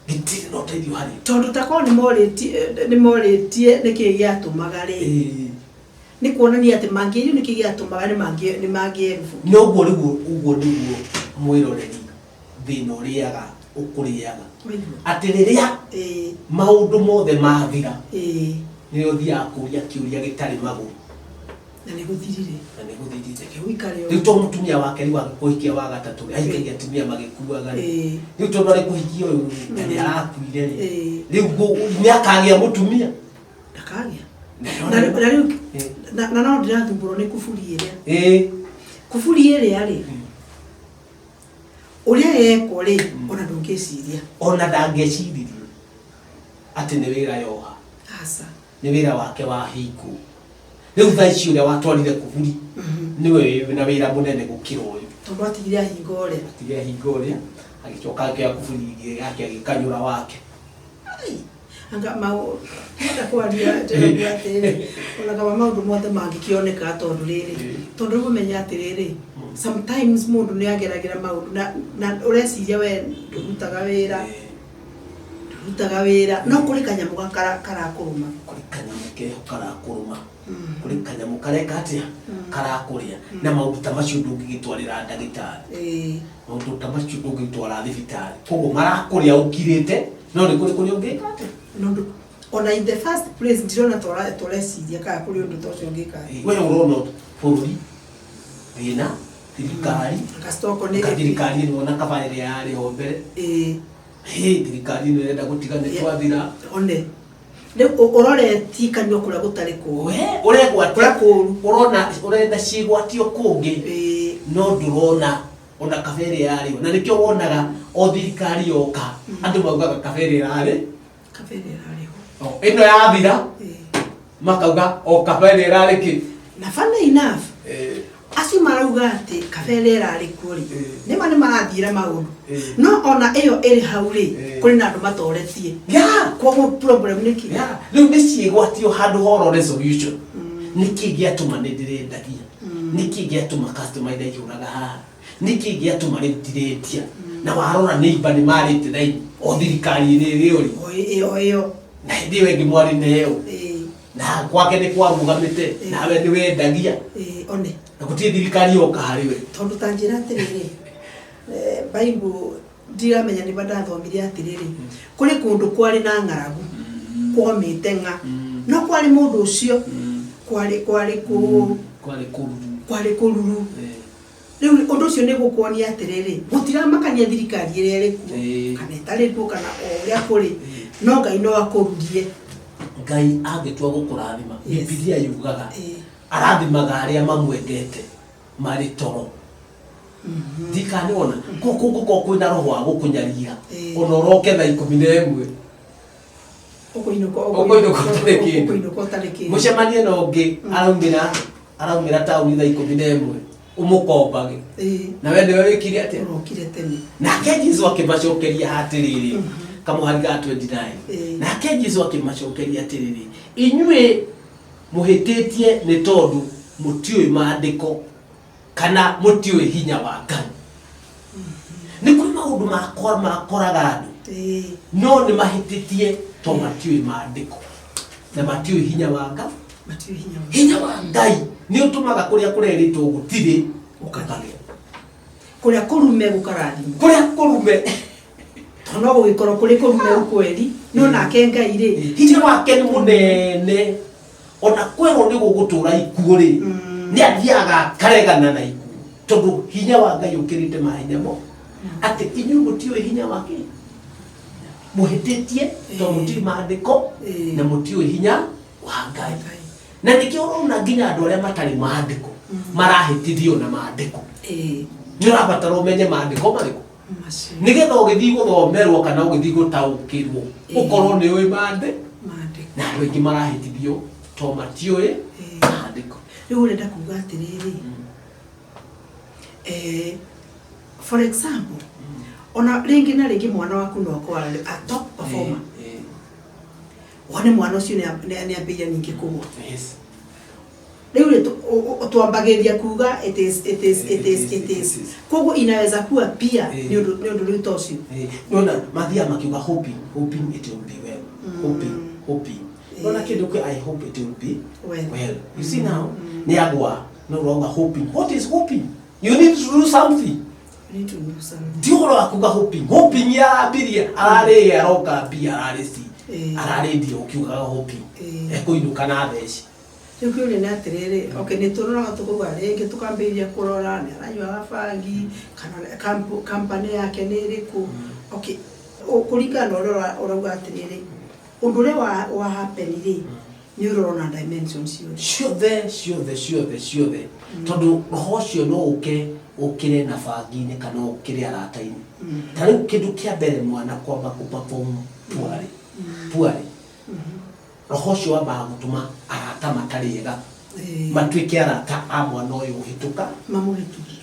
gĩtirĩ na ũteithio harĩ o. Tondũ takorwo nĩ morĩtie nĩkĩ gĩatũmaga rĩ, nĩ kuonania atĩ mangĩrio nĩkĩ gĩatũmaga nĩ mangĩerubu. Noguo rĩu ũguo nĩguo mwĩroreri thĩna ũrĩaga ũkũrĩaga, atĩ rĩrĩa maũndũ mothe mathira. Nĩrĩo ũthiaga kũria kĩũria gĩtarĩ magũrũ. Na nĩ gũthirire. Na nĩ gũthirire. Reke ũikare Rĩu to mũtumia wake rĩu agĩkũhikia wa gatatũ rĩ, ahikagia atumia magĩkuaga rĩ. Rĩu tondũ arĩ kũhikia ũyũ rĩ, na nĩ arakuire rĩ, rĩu nĩ akagĩa mũtumia. Ndakagĩa. Na rĩu na no ndĩrathumbũrwo nĩ kuburi ĩrĩa. Kuburi ĩrĩa rĩ, ũrĩa yekwo rĩ, ona ndũngĩciria. Ona ndangĩciririe atĩ nĩ wĩra yoha. Aca. Nĩ wĩra wake wahingwo. Rĩu thaa ici ũrĩa watwarire kuburi nĩwe wĩna wĩra mũnene gũkĩra ũyũ. Tondũ atigire ahinga ũrĩa. Atigire ahinga ũrĩa, agĩcoka akĩoya kuburi ĩngĩ yake agĩkanyũra wake. Ai, anga mau, ndĩrenda kwaria ndĩrauga atĩrĩrĩ, ona kaba maũndũ mothe mangĩkĩoneka tondũ rĩrĩ, tondũ rĩu ũmenye atĩrĩrĩ, sometimes mũndũ nĩ ageragĩra maũndũ na ũreciria we ndũrutaga wĩra, ndũrutaga wĩra, no kũrĩ kanyamũ karakũrũma. Kũrĩ kanyamũ keho karakũrũma. Kũrĩ kanyamũ kareka atĩa? Karakũrĩa. Na maũndũ ta macio ndũngĩgĩtwarĩra ndagĩtarĩ. Maũndũ ta macio ndũngĩtwara thibitarĩ. Koguo marakũrĩa ũkirĩte, no nĩ kũrĩ kũrĩa ũngĩka atĩa? No ndũ, ona in the first place ndirona ta ũreciria kana kũrĩ ũndũ ta ũcio ũngĩka. We ũrona bũrũri thĩna, thirikari, Gacitoko nĩ ka thirikari ĩno ona kaba ĩrĩa yarĩ ho mbere. Hĩ, thirikari ĩno ĩrenda gũtiga nĩ twathira. One. Rĩu ũroretie kanua kũrĩa gũtarĩ kũũru. We, ũregwatia. Kũrĩa kũũru. Ũrona, ũrenda ciĩgwatio kũngĩ. No ndũrona ona kaba ĩrĩa yarĩ ho. Na nĩkĩo wonaga o thirikari yoka, andũ maugaga kaba ĩrĩa ĩrarĩ. Kaba ĩrĩa ĩrarĩ ho. O, ĩno yathira, makauga o kaba ĩrĩa ĩrarĩ kĩ. Na funny enough, acio marauga atĩ kaba ĩrĩa ĩrarĩ kuo rĩ, nĩma nĩ marathiĩra maũndũ. No ona ĩyo ĩrĩ hau rĩ, kũrĩ na andũ matoretie. Koguo problem nĩ kĩ? Rĩu nĩ ciĩgwatio handũ ha ũrore solution. Nĩkĩ gĩatũma nĩ ndĩrendagia? Nĩkĩ gĩatũma customer iraihũraga haha? Nĩkĩ gĩatũma rĩu ndirendia? Na warora neighbor nĩ marĩte raini o thirikari ĩrĩ ĩrĩ ũrĩ. O ĩyo ĩyo. Na hĩndĩ ĩyo ĩngĩ mwarĩ na ĩyo. Na gwake nĩ kwarũgamĩte, nawe nĩ wendagia. One. Na gũtirĩ thirikari yoka harĩ we. Tondũ ta njĩra atĩrĩrĩ, Bible ndiramenya nĩ ba ndathomire atĩrĩrĩ, kũrĩ kũndũ kwarĩ na ng'aragu, kwomĩte ng'a. No kwarĩ mũndũ ũcio, kwarĩ, kwarĩ kũ- Kwarĩ kũruru. Kwarĩ kũruru. Rĩu ũndũ ũcio nĩ gũkuonia atĩrĩrĩ, gũtiramakania thirikari ĩrĩa ĩrĩ kuo, kana ĩtarĩ kuo, kana o ũrĩa kũrĩ, no Ngai no akũrurie. Ngai angĩtua gũkũrathima, Bibilia yugaga, arathimaga arĩa mamwendete marĩ toro. Ndikana nĩ wona, koguo kũngĩkorwo kwĩna roho wa gũkũnyarira, ona ũroke thaa ikũmi na ĩmwe. Ũkũinũka, Ũkũinũka ũtarĩ kĩndũ. Ũkũinũka ũtarĩ kĩndũ. Mũcemanie na ũngĩ, araumĩra taũni thaa ikũmi na ĩmwe, ũmũkombage. Na we nĩwe wĩkire atĩa? Ũrokire tene. Nake Jesũ akĩmacokeria atĩrĩrĩ, kamũhari ga 29. Nake Jesũ akĩmacokeria atĩrĩrĩ, inyuĩ mũhĩtĩtie nĩ tondũ mũtiũĩ maandĩko kana mũtiũĩ hinya wa Ngai. Nĩ kũrĩ maũndũ makoraga andũ, no nĩ mahĩtĩtie tondũ matiũĩ maandĩko na matiũĩ hinya wa Ngai. Matiũĩ hinya wa Hinya wa Ngai nĩ ũtũmaga kũrĩa kũrerĩtwo gũtirĩ gũkagĩa. Kũrĩa kũrume gũkarathimwo. Kũrĩa kũrume. Tondũ no gũgĩkorwo kũrĩ kũrume ũkweri, no nake Ngai rĩ, hinya wake nĩ mũnene. Ona kwerwo nĩ gũgũtũra ikuũ rĩ, nĩ athiaga akaregana na ikuũ, tondũ hinya wa Ngai ũkĩrĩte mahinya mo. Atĩ inyuĩ mũtiũĩ hinya wake, mũhĩtĩtie tondũ mũtiũĩ maandĩko na mũtiũĩ hinya wa Ngai. Na nĩkĩo ũrona nginya andũ arĩa matarĩ maandĩko marahĩtithio na maandĩko. Nĩ ũrabatara ũmenye maandĩko marĩkũ? Nĩgetha ũgĩthiĩ gũthomerwo kana ũgĩthiĩ gũtaũkĩrwo, ũkorwo nĩ ũĩ maandĩko. Na andũ aingĩ marahĩtithio tondũ matiũĩ maandĩko. Rĩu ũrenda kuga atĩrĩrĩ, for example, ona rĩngĩ na rĩngĩ mwana waku no akorwo arĩ a top performer. Wone mwana ũcio nĩ ambĩrĩria ningĩ kũgwa. Rĩu rĩ, twambagĩrĩria kuga it is, it is, it is, it is. Koguo inaweza kuwa pia nĩ ũndũ rĩu ta ũcio. Nĩwona mathiaga makiuga hoping, hoping it will be well. Hoping, hoping. Nĩwona kĩndũ kĩ I hope it will be well. Well. You see now, nĩ agwa, no ũrauga hoping. What is hoping? You need to do something. You need to do something. Ti ũhoro wa kuga hoping. Hoping ya ambirie, ararĩ A, aroka B, ararĩ C. Ararĩndio ũkiugaga hopi ekũinũka na theci. Rĩu kĩũria nĩ atĩrĩrĩ, okay, nĩ tũroraga tũkauga rĩngĩ tũkambĩrĩria kũrora nĩ aranyuaga bangi kana company yake nĩ ĩrĩkũ. Okay, kũringana na ũrĩa ũrauga atĩrĩrĩ, ũndũ ũrĩa wa happen rĩ, nĩ ũrorwo na dimension ciothe. Ciothe ciothe ciothe ciothe, tondũ roho ũcio no ũke ũkĩre na bangi-inĩ kana ũkĩre arata-inĩ. Ta rĩu kĩndũ kĩa mbere mwana kwamba kũ perform poorly poorly, roho ũcio wambaga gũtũma arata matarĩ ega matuĩke arata a mwana ũyũ ũhĩtũka mamũhĩtũkie.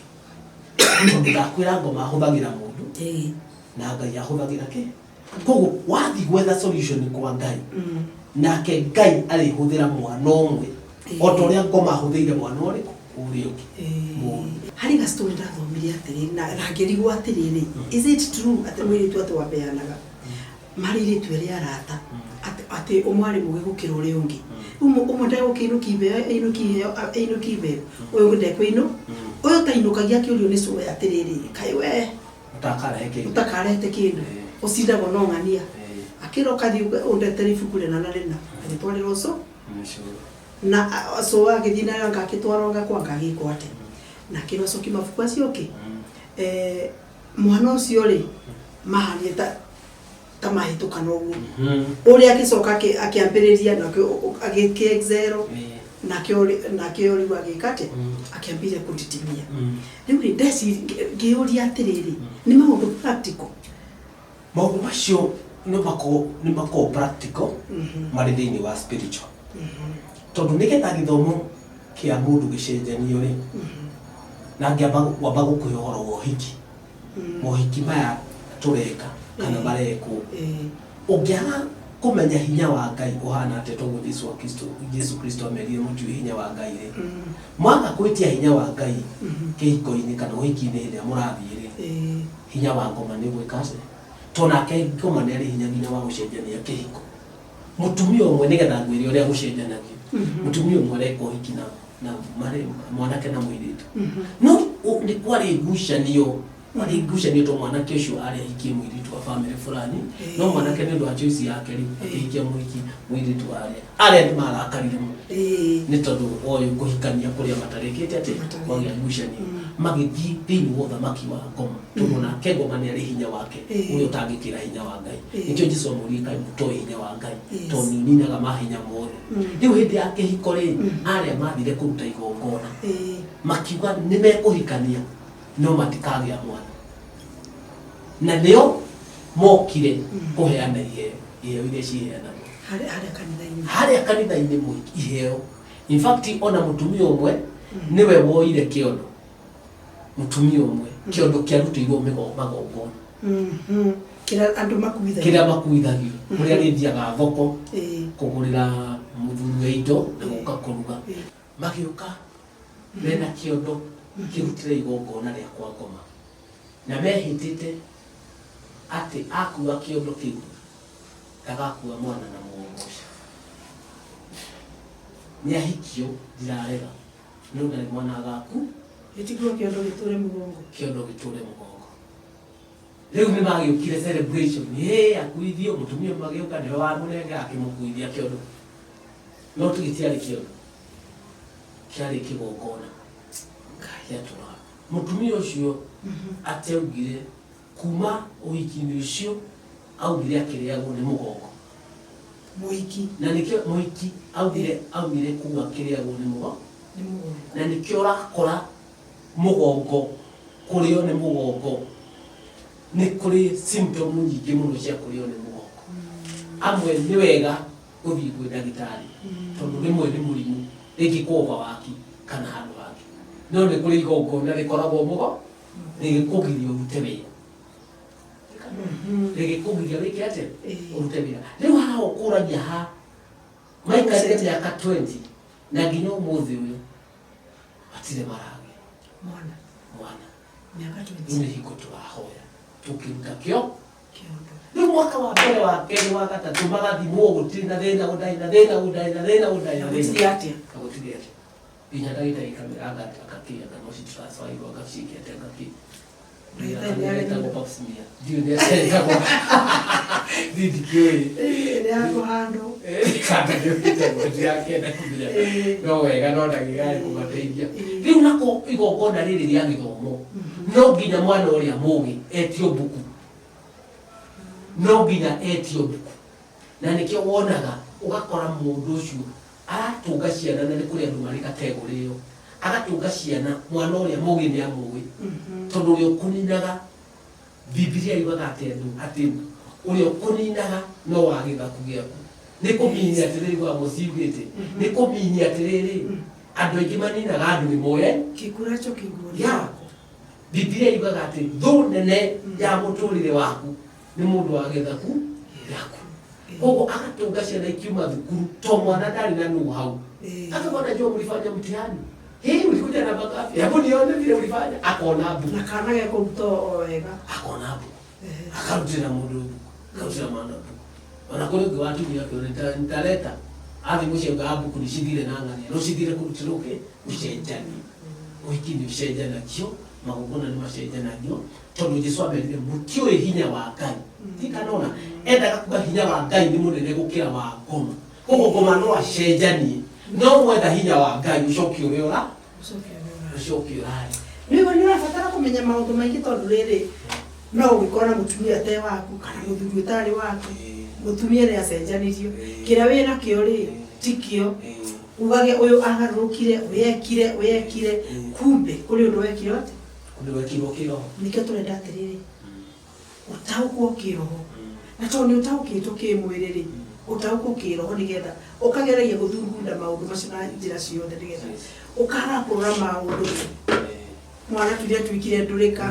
Tondũ ndakwĩra ngoma ahũthagĩra mũndũ na Ngai ahũthagĩra kĩ. Koguo wathiĩ gwetha solution kwa Ngai, nake Ngai arĩhũthĩra mwana ũmwe o ta ũrĩa ngoma ahũthĩire mwana ũrĩkũ ũrĩa ũngĩ mũũru. Harĩ ga story ndathomire atĩrĩrĩ na ngĩrigwo atĩrĩrĩ, is it true atĩ mũirĩtu atĩ wabeanaga marĩ airĩtu erĩ arata atĩ ũmwe arĩ mũgĩ gũkĩra ũrĩa ũngĩ, ũmwe ndegũkĩinũkia iheo ainũkie iheo ainũkie iheo, ũyũ ũngĩ ndekũinũ, ũyũ ũtainũkagia akĩũrio nĩ cũwe atĩrĩrĩ, kaĩ we ũtakarehe kĩndũ, ũtakarehete kĩndũ, ũcindagwo no ng'ania, akĩrwo kathiĩ ũndetere ibuku rĩna na rĩna, agĩtwarĩrwo cũ na cũ agĩthiĩ nayo anga akĩtwarwo anga kwa anga agĩkwo atĩa, na akĩrwo acokie mabuku acio kĩ. Mwana ũcio rĩ, mahanire ta mahĩtũkana ũguo, ũrĩa agĩcoka akĩambĩrĩria nakĩo agĩkĩ excel, nakĩo rĩu agĩka atĩa, akĩambĩrĩria kũtitimia. Rĩu rĩ, ngĩũria atĩrĩrĩ, nĩ maũndũ practical? Maũndũ macio nĩ makoragwo practical marĩ thĩinĩ wa spiritual, tondũ nĩgetha gĩthomo kĩa mũndũ gĩcenjanio rĩ, na ngĩamba wamba gũkũhe ũhoro wa ũhiki, mohiki maya tũreka kana marekwo, ũngĩaga kũmenya hinya wa Ngai ũhana atĩa, toguo Jesu Kristo amerire mũtiũĩ hinya wa Ngai rĩ, mwaga gwĩtia hinya wa Ngai kĩhiko-inĩ kana ũhiki-inĩ hĩndĩ ĩrĩa mũrathiĩ rĩ, hinya wa ngoma nĩ ũgwĩka atĩa? Tondũ nake ngoma nĩ arĩ hinya nginya wa gũcenjania kĩhiko. Mũtumia ũmwe, nĩgetha ngwĩre ũrĩa gũcenjanagio, mũtumia ũmwe areka ũhiki na marĩ mwanake na mũirĩtu, no nĩ kwarĩ ngucanio, kwarĩ ngucanio tondũ mwanake ũcio arĩ ahikie mũirĩtu wa family fulani, no mwanake nĩ ũndũ wa choice yake rĩ, akĩhikia mũhiki mũirĩtu wa arĩa arĩa nĩ marakarire mũno nĩ tondũ ũyũ kũhikania kũrĩa matarĩkĩte atĩ kwagĩa ngucanio, magĩthiĩ thĩinĩ wa ũthamaki wa ngoma, tondũ nake ngoma nĩ arĩ hinya wake ũrĩa ũtangĩkĩra hinya wa Ngai. Nĩkĩo Jesu amũririe kaĩ mũtoĩ hinya wa Ngai, tondũ nĩ ũninaga mahinya mothe. Rĩu hĩndĩ ya kĩhiko rĩ, arĩa mathire kũruta igongona makiuga nĩ mekũhikania no matikagĩa mwana, na nĩo mokire kũheana iheo, iheo iria ciheanagwo harĩa kanitha-inĩ, harĩa kanitha-inĩ mũhiki iheo. In fact, ona mũtumia ũmwe nĩwe woire kĩondo, mũtumia ũmwe kĩondo kĩarutĩirwo magongona, kĩrĩa andũ makuithagia, kĩrĩa makuithagio, kũrĩa rĩthiaga thoko kũgũrĩra mũthuri wa indo na gũka kũruga, magĩũka mena kĩondo kĩrutĩre igongona rĩa kwa ngoma, na mehĩtĩte atĩ akua kĩondo kĩu ndagakua mwana na mũgongo ũcio. Nĩ ahikio, ndirarega, no ndarĩ mwana agaku. Gĩtikuo kĩondo gĩtũre mũgongo. Kĩondo gĩtũre mũgongo. Rĩu nĩ magĩũkire celebration, ĩ akuithio mũtumia, magĩũka nĩwe wamũnengera, akĩmũkuithia kĩondo, no ti gĩtiarĩ kĩondo, kĩarĩ kĩgongona gĩatũraga mũtumia ũcio. Ateugire kuma ũhiki-inĩ ũcio, augire akĩrĩagwo nĩ mũgongo. Mũhiki? Na nĩkĩo mũhiki augire kũu akĩrĩagwo nĩ mũgongo. Nĩ mũgongo. Na nĩkĩo ũrakora mũgongo, kũrĩo nĩ mũgongo nĩ kũrĩ symptom nyingĩ mũno cia kũrĩo nĩ mũgongo. Amwe nĩ wega gũthiĩ kwĩ ndagĩtarĩ, tondũ rĩmwe nĩ mũrimũ rĩngĩ kwa overwork kana handũ hangĩ, no nĩ kũrĩ igongona rĩkoragwo mũgo rĩgĩkũgiria ũrute wĩra, rĩgĩkũgiria wĩke atĩa? Ũrute wĩra. Rĩu haha ũkũragia ha maikarire mĩaka 20 na nginya ũmũthĩ ũyũ matirĩ maragĩa mwana. Mwana. Mĩaka Rĩu 20. Nĩ hingo tũrahoya tũkĩruta kĩo. Kĩondo. Rĩu mwaka wa mbere, wa kerĩ, wa gatatũ magathimwo, gũtirĩ na thĩna, gũtarĩ na thĩna, gũtarĩ na thĩna, gũtarĩ na thĩna. Gũtirĩ atĩa? Na gũtirĩ atĩa, nginya ndagĩtarĩ kamera agakĩ anga no citransferirwo anga ciĩke atĩa anga kĩ. Ndagĩtarĩ nĩ arĩ Ĩtagwo pap smear, ndiũĩ nĩ atĩa ĩtagwo, niĩ ndikĩũĩ. Nĩ Handũ handũ. Kanda nĩũkĩte ndirakĩenda kũmenya. No wega no ndagĩtarĩ kũmateithia. Ĩĩ. Rĩu nako igongona rĩrĩ rĩa gĩthomo no nginya mwana ũrĩa mũgĩ etio mbuku, no nginya etio mbuku, na nĩkĩo wonaga ũgakora mũndũ ũcio aratũnga ciana, na nĩ kũrĩ andũ marĩ kategorĩ ĩyo, agatũnga ciana mwana ũrĩa mũgĩ nĩ amũĩ, tondũ ũrĩa ũkũninaga, Bibilia yugaga atĩ andũ atĩ ũrĩa ũkũninaga no wa gĩthaku gĩaku. Nĩ kũmini atĩrĩrĩ gwa mũciugĩte nĩ kũmini atĩrĩrĩ, andũ aingĩ maninaga andũ nĩ moe Kĩkuracho kĩguo. Ya Bibilia yugaga atĩ thũ nene ya mũtũrĩre waku nĩ mũndũ wa gĩthaku gĩaku. Koguo agatũnga ciana ikiuma thukuru to mwana ndarĩ na know hau. Akakona, "Jua mlifanya mtihani hii, ulikuja namba ngapi? Hebu nione vile ulifanya." Akona mbuku. Na kana gekũruta o wega. Akona mbuku, akarutĩra mũndũ mbuku, akarutĩra mwana mbuku. Ona kũrĩ ũngĩ watumia akĩona nitaleta athi mũciĩ augaga mbuku nĩ cithire na ng'ania no cithire kũrutĩrwo kĩ ũcenjani. Ũhiki nĩ ũcenjanagio, magongona nĩ macenjanagio, tondũ Jesu amerire mũtiũĩ hinya wa Ngai. Tikanona endaga kuga hinya wa Ngai nĩ mũnene gũkĩra wa ngoma, koguo ngoma no acenjanie, no mwetha hinya wa Ngai ũcoke ũrĩa ũra Ũcoke ũrĩa ũrarĩ. Ũcoke ũrarĩ. Nĩguo nĩ ũrabatara kũmenya maũndũ maingĩ, tondũ rĩrĩ no ũgĩkorwo na mũtumia te waku kana mũthuri ũtarĩ waku. Mũtumia nĩ acenjanirio. Kĩrĩa wĩ nakĩo rĩ tikĩo. Ugage ũyũ agarũrũkire, ũyũ ekire, ũyũ ekire, kumbe kũrĩ ũndũ wekire atĩ Kũndũ wekirwo kĩroho. Nĩkĩo tũrenda atĩrĩrĩ, ũtaũkwo kĩroho, na tondũ nĩ ũtaũkĩtwo kĩmwĩrĩ rĩ, ũtaũkwo kĩroho nĩgetha ũkageragia gũthugunda maũndũ macio na njĩra ciothe, nĩgetha ũkaga kũrora maũndũ mwana tuire atuĩkire ndũrĩka,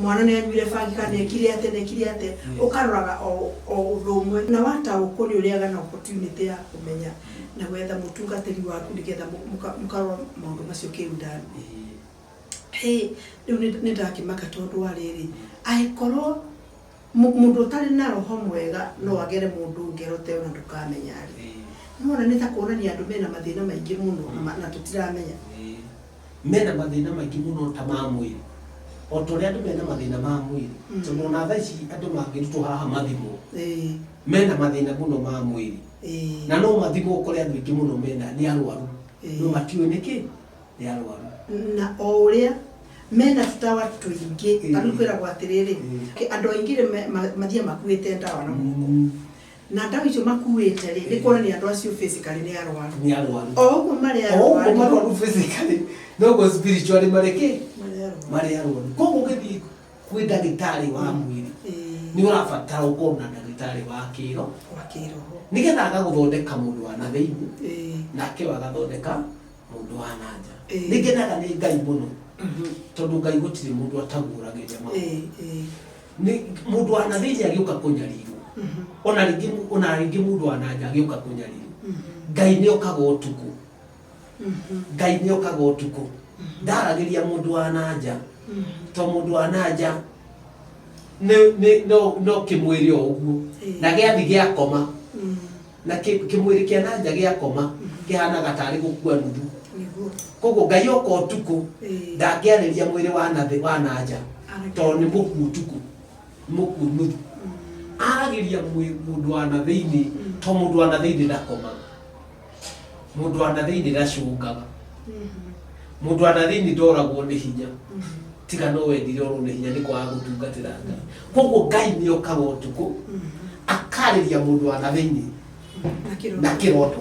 mwana nĩ anyuire bangi kana ekire atĩa na ekire atĩa. Ũkaroraga o ũndũ ũmwe, na wataũkwo nĩ ũrĩaga na opportunity ya kũmenya na gwetha mũtungatĩri waku nĩgetha mũkarora maũndũ macio kĩundani. Hĩ, rĩu nĩ ndakĩmaka, tondũ wa rĩrĩ, angĩkorwo mũndũ ũtarĩ na roho mwega no agere mũndũ ngero ta ĩyo na ndũkamenya rĩ, nĩwona nĩ ta kuonania andũ mena mathĩna maingĩ mũno na tũtiramenya. Mena mathĩna maingĩ mũno ta ma mwĩrĩ, o ta ũrĩa andũ mena mathĩna ma mwĩrĩ, tondũ ona thaa ici andũ mangĩrutwo haha mathimwo, mena mathĩna mũno ma mwĩrĩ, na no mathimwo ũkore andũ aingĩ mũno mena nĩ arwaru, no matiũĩ nĩkĩ nĩ arwaru. Na o ũrĩa mena tũtawa tũingĩ, ta rĩu kwĩragwo atĩrĩrĩ, andũ aingĩ rĩ mathiaga makuĩte ndawa na mũhuko, na ndawa icio makuĩte rĩ, nĩ kuonania andũ acio physically nĩ arwaru. Nĩ arwaru. O ũguo marĩ O ũguo arwaru, marwaru physically, noguo spiritually marĩ kĩ? Marĩ arwaru. Marĩ arwaru. Koguo ũgĩthiĩ kwĩ ndagĩtarĩ wa mwĩrĩ, nĩ ũrabatara ũkorwo na ndagĩtarĩ wa kĩro wa kĩroho, nĩgetha agagũthondeka mũndũ wa na thĩinĩ, nake we agathondeka mũndũ wa na nja. Nĩ ngenaga nĩ Ngai mũno, tondũ Ngai gũtirĩ mũndũ ataguũragĩria maũndũ. ĩĩ ĩĩ Nĩ mũndũ wa na thĩinĩ agĩũka kũnyarirwo, ona rĩngĩ mũndũ wa na nja agĩũka kũnyarirwo, Ngai nĩ okaga ũtukũ. Ngai nĩ okaga ũtukũ, ndaragĩria mũndũ wa na nja, to mũndũ wa na nja nĩ no kĩmwĩrĩ o ũguo, na gĩathi gĩakoma, na kĩmwĩrĩ kĩa na nja gĩakoma kĩhanaga tarĩ gũkua nuthu. Koguo Ngai oka ũtukũ, ndangĩarĩria mwĩrĩ wa na thĩ wa na nja, tondũ nĩ mũkuo ũtukũ, nĩ mũkuo nuthu. Aragĩria mũndũ wa na thĩinĩ, to mũndũ wa na thĩinĩ ndakomaga, mũndũ wa na thĩinĩ ndacũngaga, mũndũ wa na thĩinĩ ndoragwo nĩ hinya, tiga no wendire orwo nĩ hinya nĩ kwaga gũtungatĩra Ngai. Koguo Ngai nĩ okaga ũtukũ, akarĩria mũndũ wa na thĩinĩ na kĩroto, na kĩroto,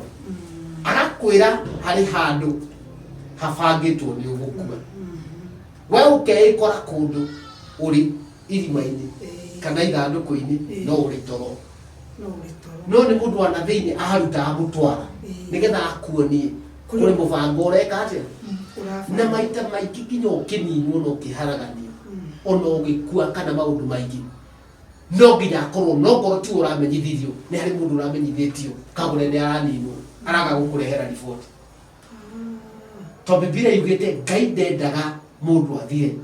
agakwĩra harĩ handũ habangĩtwo nĩ ũgũkua, we ũkeĩkora kũndũ ũrĩ irima-inĩ kana ithandũkũ-inĩ, no ũrĩ toro. No ũrĩ toro. No nĩ mũndũ wa na thĩinĩ aharuta amũtwara, nĩgetha akuonie kũrĩ mũbango ũreka atĩa na maita maingĩ nginya ũkĩninwo na ũkĩharaganio, ona ũgĩkua kana maũndũ maingĩ, no nginya akorwo no ngorwo tiwe ũramenyithirio, nĩ harĩ mũndũ ũramenyithĩtio kagũre nĩ araninwo, araga gũkũrehera riboti, tondũ Bibilia yugĩte Ngai ndendaga mũndũ athire,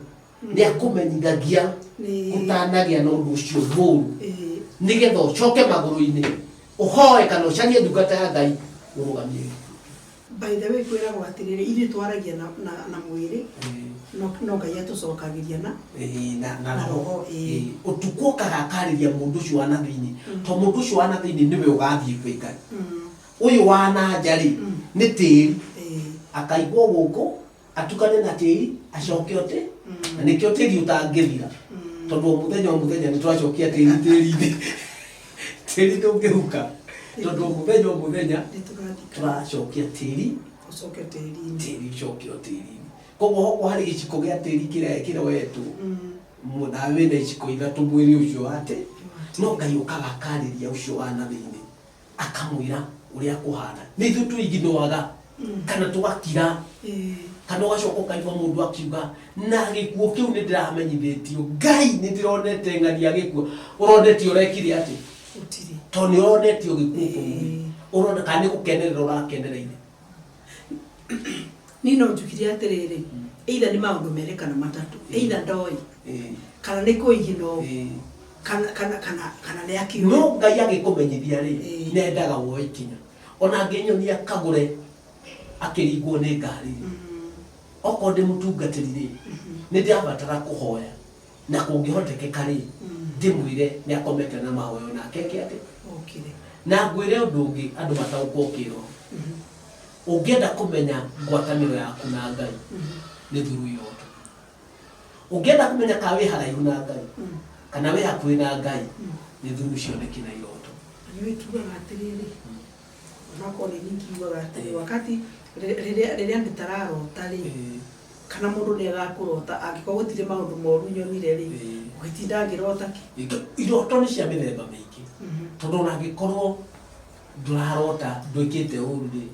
nĩ akũmenyithagia gũtanagĩa na ũndũ ũcio mũũru, nĩgetha ũcoke magũrũ-inĩ, ũhoe kana ũcarie ndungata ya Ngai ũrũgamie. By the way, kwĩragwo atĩrĩrĩ, ithuĩ twaragia na mwĩrĩ, no Ngai atũcokagĩria na Ĩĩ, na na roho. Roho, ĩĩ. Ĩĩ, ũtukũ okaga akarĩria mũndũ ũcio wa na thĩinĩ, to mũndũ ũcio wa na thĩinĩ nĩwe ũgathiĩ kwĩ Ngai. Ũyũ wa na nja rĩ, nĩ tĩri. Akaigwo gũkũ atukane na tĩri, acoke ũte, na nĩkĩo tĩri ũtangĩthira, tondũ o mũthenya o mũthenya nĩ twacokia tĩri tĩri-inĩ. Tĩri ndũngĩhuka, tondũ o mũthenya o mũthenya Nĩ tũrathika. Tũracokia tĩri. Ũcoke tĩri-inĩ. Tĩri ũcokio tĩri-inĩ. Koguo hokorwo harĩ gĩciko gĩa tĩri kĩrĩa kĩroetwo, nawe wĩna iciko ithatũ mwĩrĩ ũcio wa atĩ no Ngai ũkaga akarĩria ũcio wa na thĩinĩ, akamwĩra ũrĩa kũhana. Nĩ ithuĩ tũiginoaga kana tũgakira, kana ũgacoka ũkaigua mũndũ akiuga, na gĩkuũ kĩu nĩ ndĩramenyithĩtio Ngai, nĩ ndĩronete ng'ania gĩkuũ. Ũronete ũrekire atĩ? Gũtirĩ. Tondũ nĩ ũronetio gĩkuũ kũu, ũrona kana nĩ gũkenerera ũrakenereire? Niĩ no njugire atĩrĩrĩ, either nĩ maũndũ merĩ kana matatũ, either ndoĩ, kana nĩ kũiginwo, kana nĩ akiuga. No Ngai agĩkũmenyithia rĩ, nĩ endaga woe ikinya. Ona angĩnyonia kagũre akĩringwo nĩ ngari rĩ, okorwo ndĩ mũtungatĩri rĩ, nĩ ndĩrabatara kũhoya, na kũngĩhotekeka rĩ, ndĩmwĩre nĩ akomete na mahoyo nake eke atĩ. Okire. Na ngwĩre ũndũ ũngĩ, andũ mataũkwo kĩroho, ũngĩenda kũmenya ngwatanĩro yaku na Ngai nĩ through iroto. Ũngĩenda kũmenya kana wĩ haraihu na Ngai kana wĩ hakuhĩ na Ngai nĩ through cioneki na iroto. Nĩ tugaga atĩrĩrĩ, onakorwo nĩ niĩ ngiugaga atĩrĩ, wakati rĩrĩa ndĩtararota rĩ, kana mũndũ nĩ agakũrota, angĩkorwo gũtirĩ maũndũ moru nyonire rĩ, ũgĩtinda ngĩrota kĩ? Iroto nĩ cia mĩthemba mĩingĩ, tondũ ona angĩkorwo ndũrarota ndwĩkĩte ũru rĩ,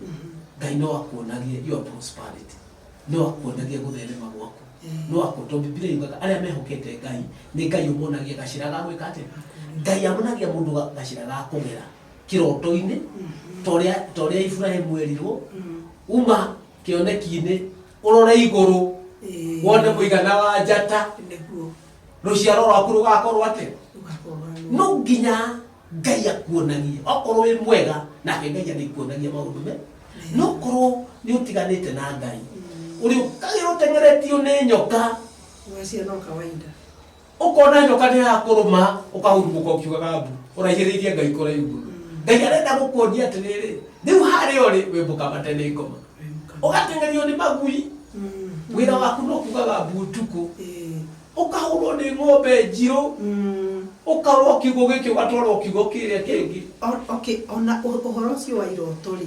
Ngai no akuonagie your prosperity, no akuonagie gũtherema gwaku, no aku tondũ Bibilia yugaga arĩa mehokete Ngai, nĩ Ngai ũmonagia gacĩra ga gwĩka atĩa. Ngai amonagia mũndũ gacĩra ga kũgera kĩroto-inĩ, ta ũrĩa Iburahĩmu erirwo, uma kĩoneki-inĩ ũrore igũrũ, wone mũigana wa njata, rũciaro rwaku rũgakorwo atĩa. Rũgakorwo. No nginya Ngai akuonagie okorwo wĩ mwega, nake Ngai arĩkuonagia maũndũ me, no korwo nĩ ũtiganĩte na Ngai, ũrĩ ũkagĩra ũteng'eretio nĩ nyoka. Ũgeciria no kawaida. Ũkona nyoka nĩ yakũrũma, ũkahurumũka ũkiugaga mbu, ũraihĩrĩirie Ngai kũraihu mũno. Ngai arenda gũkuonia atĩrĩrĩ, rĩu harĩa ũrĩ wĩ mũkamate nĩ ngoma, ũgateng'erio nĩ magui, wĩra waku no kugaga mbu ũtukũ, ũkahũrwo nĩ ng'ombe njirũ, ũkarwo kiugo gĩkĩ, ũgatwarwo kiugo kĩrĩa kĩngĩ. Okay, ona ũhoro ũcio wa iroto rĩ,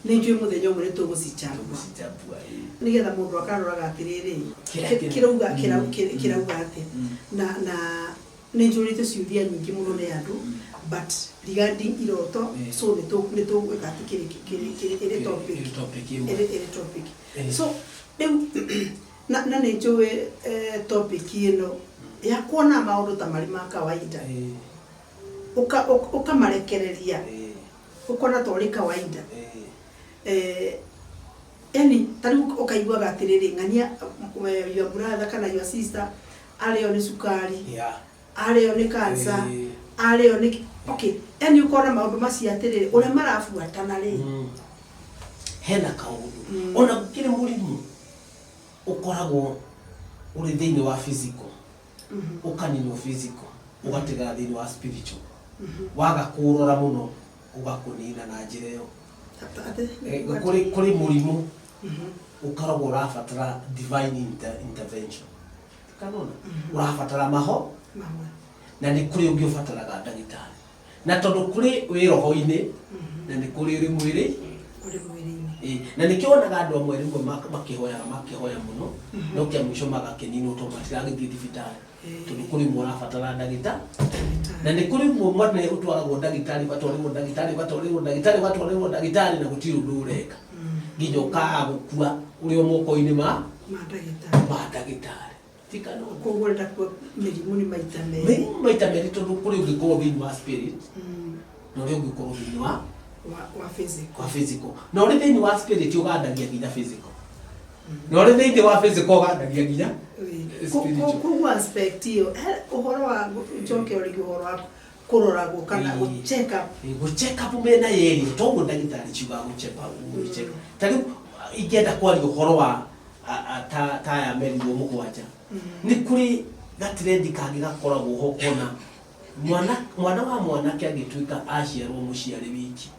nĩ njũĩ mũthenya ũmwe nĩ tũgũcichambua. Tũgũcichambua, ĩĩ. Nĩgetha mũndũ akaroraga atĩrĩrĩ, Kĩrĩa kĩrauga kĩrauga atĩa. Na nĩ njũrĩtio ciũria nyingĩ mũno nĩ andũ, but regarding iroto, so nĩ tũgwĩka atĩ kĩrĩ topic. Ĩrĩ topic ĩmwe. Ĩrĩ topic. So rĩu na nĩ njũĩ topic ĩno ya kuona maũndũ ta marĩ ma kawaida, ũkamarekereria, ũkona ta ũrĩ kawaida. Yani ta rĩu ũkaiguaga atĩrĩrĩ, ng'ania your brother kana your sister arĩo nĩ cukari, arĩo nĩ cancer, arĩo nĩ, okay, yani ũkona maũndũ macio atĩrĩrĩ, ũrĩa marabuatana rĩ. Hena kaũndũ, ona gũkĩrĩ mũrimũ ũkoragwo ũrĩ thĩinĩ wa physical, ũkaninwo physical, ũgatigara thĩinĩ wa spiritual. Waga kũũrora mũno, ũgakũnina na njĩra ĩyo. Atĩ? Kũrĩ mũrimũ ũkoragwo ũrabatara divine intervention, kanona ũrabatara maho, Mahoya. Na nĩ kũrĩ ũngĩ ũbataraga ndagĩtarĩ, na tondũ kũrĩ wĩ roho-inĩ na nĩ kũrĩ ũrĩ mwĩrĩ. Ũrĩ mwĩrĩ-inĩ. Ĩĩ, na nĩkĩo wonaga andũ amwe rĩmwe makĩhoyaga, makĩhoya mũno, no kĩa mũico magakĩninwo tondũ matiragĩthiĩ thibitarĩ, tondũ kũrĩ ũmwe ũrabatara ndagĩtarĩ, na nĩ kũrĩ ũmwe mwana ũtwaragwo ndagĩtarĩ, ũgatwarĩrwo ndagĩtarĩ, ũgatwarĩrwo ndagĩtarĩ, ũgatwarĩrwo ndagĩtarĩ, na gũtirĩ ũndũ ũreka, nginya ũkaga gũkua ũrĩ o moko-inĩ ma ma ndagĩtarĩ. Ma ndagĩtarĩ, ti kana ũndũ. Koguo ũrenda kuo mĩrimũ nĩ maita merĩ. Mĩrimũ maita merĩ, tondũ kũrĩ ũngĩkorwo thĩinĩ wa spirit na ũrĩa ũngĩkorwo thĩinĩ wa wa physical. Wa physical. Na ũrĩ thĩinĩ wa spirit ũgandagia nginya physical, na ũrĩ thĩinĩ wa physical ũgandagia nginya spiritual. Koguo aspect ĩyo, ũhoro wa njoke rĩngĩ, ũhoro wa kũroragwo kana gũ check up. Gũ check up mĩena yerĩ, toguo ndagĩtarĩ ciugaga gũ check up, gũ check. Ta rĩu Ingĩenda kwaria ũhoro wa ta aya merirwo mũgwanja, nĩ kũrĩ gatrendi kangĩ gakoragwo ho kona mwana wa mwanake angĩtuĩka aciarwo mũciĩ arĩ wiki,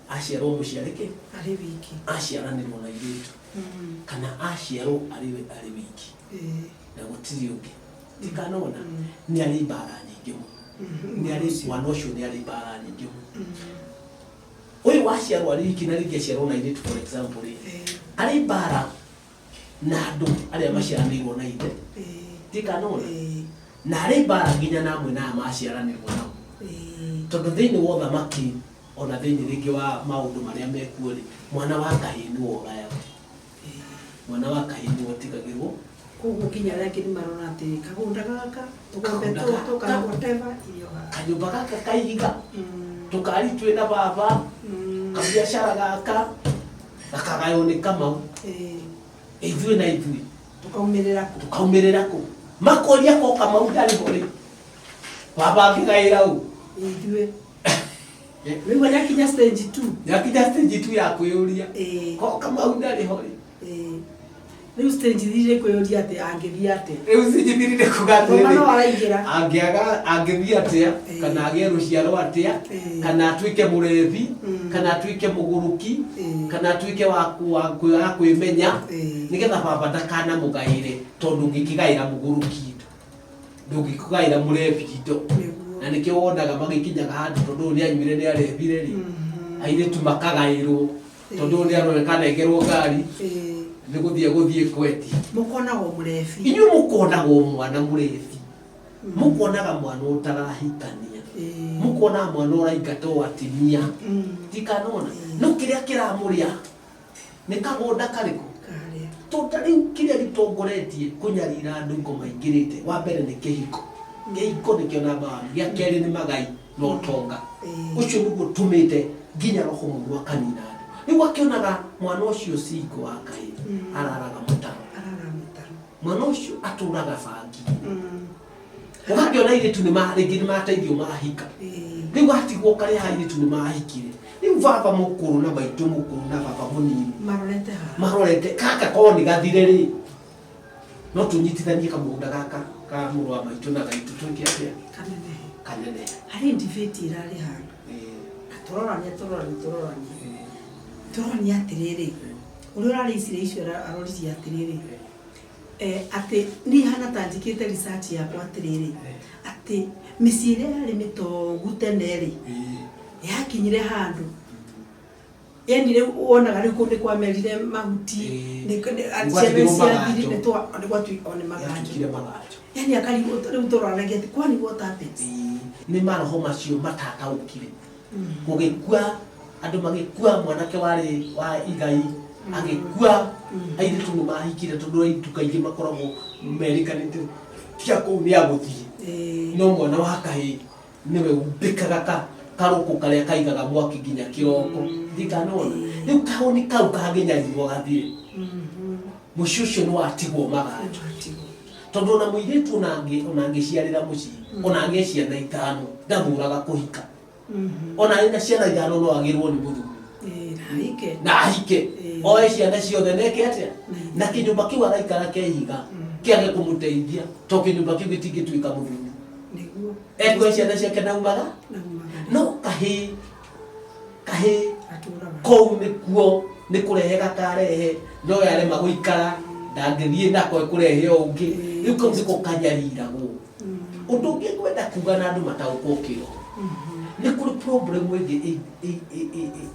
aciarwo mũciĩ arĩ kĩ? Arĩ wiki. Aciaranĩrwo na airĩtu kana aciarwo arĩ wiki na gũtirĩ ũngĩ, tikanona nĩ arĩ mbara nyingĩ mũno, nĩ arĩ mwana ũcio nĩ arĩ mbara nyingĩ mũno. Ũyũ waciarwo arĩ wiki na rĩngĩ aciarwo na airĩtu, for example rĩ, arĩ mbara na andũ arĩa maciaranĩirwo na ithe, tikanona na arĩ mbara nginya na amwe na aya maciaranĩrwo nao, tondũ thĩinĩ wa ũthamaki ona thĩinĩ rĩngĩ wa maũndũ marĩa mekuo rĩ, mwana wa kahĩĩ nĩwe ũgayaga, mwana wa kahĩĩ nĩwe ũtigagĩrwo. Koguo nginya arĩa angĩ nĩ marona atĩ kagũnda gaka, tũgombe Kagũnda tũtũ kana whatever irio haha. Kanyũmba gaka kaihiga, tũkari twĩna baba, kabiacara gaka gakagaywo nĩ Kamau, ithuĩ na ithuĩ Tũkaumĩrĩra kũ? Tũkaumĩrĩra kũ? Makoria ko Kamau ndarĩ ho rĩ, baba angĩgaĩra ũ? Ithuĩ rĩu nĩakinya stage 2. Nĩakinya stage tu ya kwĩyũria ko Kamau ndarĩ ho rĩ. Rĩu stage 3 nĩ kwĩyũria atĩ angĩthiĩ atĩa. Rĩu stage 3 nĩ kuga Ngoma no atĩrĩrĩ, araingĩra. Angĩaga angĩthiĩ atĩa, kana agĩe rũciaro atĩa, kana atuĩke mũrebi, kana atuĩke mũgũrũki, kana atuĩke wa kwĩmenya, nĩgetha baba ndakanamũgaĩre, tondũ ũngĩkĩgaĩra mũgũrũki indo, ndũngĩkĩgaĩra mũrebi indo. Na nĩkĩo wonaga magĩkinyaga handũ, tondũ ũyũ nĩanyuire, nĩarebire rĩ, airĩtu makagaĩrwo, tondũ ũyũ nĩaroneka anengerwo ngari, nĩ gũthiĩ kwendia. Mũkonagwo mũrebi. Inyuĩ mũkonagwo mwana mũrebi, mũkonaga mwana ũtarahikania, mũkonaga mwana ũraingatwo atimia, tikanona no kĩrĩa kĩramũrĩa nĩ kagũnda karĩkũ? Karĩa. Tondũ rĩu kĩrĩa gĩtongoretie kũnyarira andũ ngo maingĩrĩte, wa mbere nĩ kĩhiko. Kĩhiko nĩkĩo namba one. Gĩa kerĩ nĩ magai na ũtonga. Ũcio nĩguo ũtũmĩte nginya roho mũru akanina andũ. Rĩu akĩonaga mwana ũcio single wa kahĩĩ araraga mũtaro, Arara mũtaro. Mwana ũcio atũraga bangi. Ũgakĩona airĩtu nĩ rĩngĩ nĩ mateithio mahika. Rĩu atigwo karĩa airĩtu nĩ mahikire, rĩu baba mũkũrũ na maitũ mũkũrũ na baba mũnini marorete haha. Marorete gaka korwo nĩ gathire rĩ, no tũnyitithanie kamũgũnda gaka ka mũrũ wa maitũ na gaitũ, twĩke atĩa? Kanenehe. Kanene. Harĩ debate ĩrarĩ handũ na tũroranie tũroranie atĩrĩrĩ, ũrĩa ũrarĩ icira icio aroririe atĩrĩrĩ, atĩ niĩ hana ta njĩkĩte research yakwa atĩrĩrĩ, atĩ mĩciĩ ĩrĩa yarĩ mĩtongu tene rĩ, yakinyire handũ, yani rĩu wonaga rĩu kũu nĩ kwamerire mahuti. Nĩ ciana gwatigirwo ciathiri maganjo. Nĩ o nĩ maganjo. Yatuĩkire maganjo. Yani akarigwo rĩu tũroranagia atĩ kwani what happens? Nĩ maroho macio matataũkire gũgĩkua andũ, magĩkua mwanake warĩ wa igai agĩkua, airĩtu nĩ mahikire, tondũ airĩtu kaingĩ makoragwo merĩkanĩte tia kũu nĩ agũthiĩ, no mwana wa kahĩĩ nĩwe umbĩkaga ka karũkũ karĩa kaigaga mwaki nginya kĩroko, ndikanona rĩu kahũni kau kangĩnyarirwo gathire, mũciĩ ũcio nĩ watigwo maganjo. Watigwo. Tondũ ona mũirĩtu ona angĩciarĩra mũciĩ, ona agĩe ciana ithano, ndathũraga kũhika. Ona arĩ na ciana ithano no agĩrwo nĩ mũthuri. Na ahike. Na ahike, oe ciana ciothe neke atĩa na kĩnyũmba kĩu araikara ke ihiga kĩage kũmũteithia, to kĩnyũmba kĩu gĩtingĩtuĩka mũthuri. Ekue ciana ciake naumaga. Na umaga. No kahĩĩ kahĩĩ atũraga kũu nĩkuo nĩ kũrehe gakarehe, no yarema gũikara ndangĩthiĩ nako, ĩkũrehe o ũngĩ. Rĩu kau nĩko kanyariragwo. Ũndũ ũngĩ ngwenda kuga na andũ mataũkwo kĩroho, nĩ kũrĩ problem ĩngĩ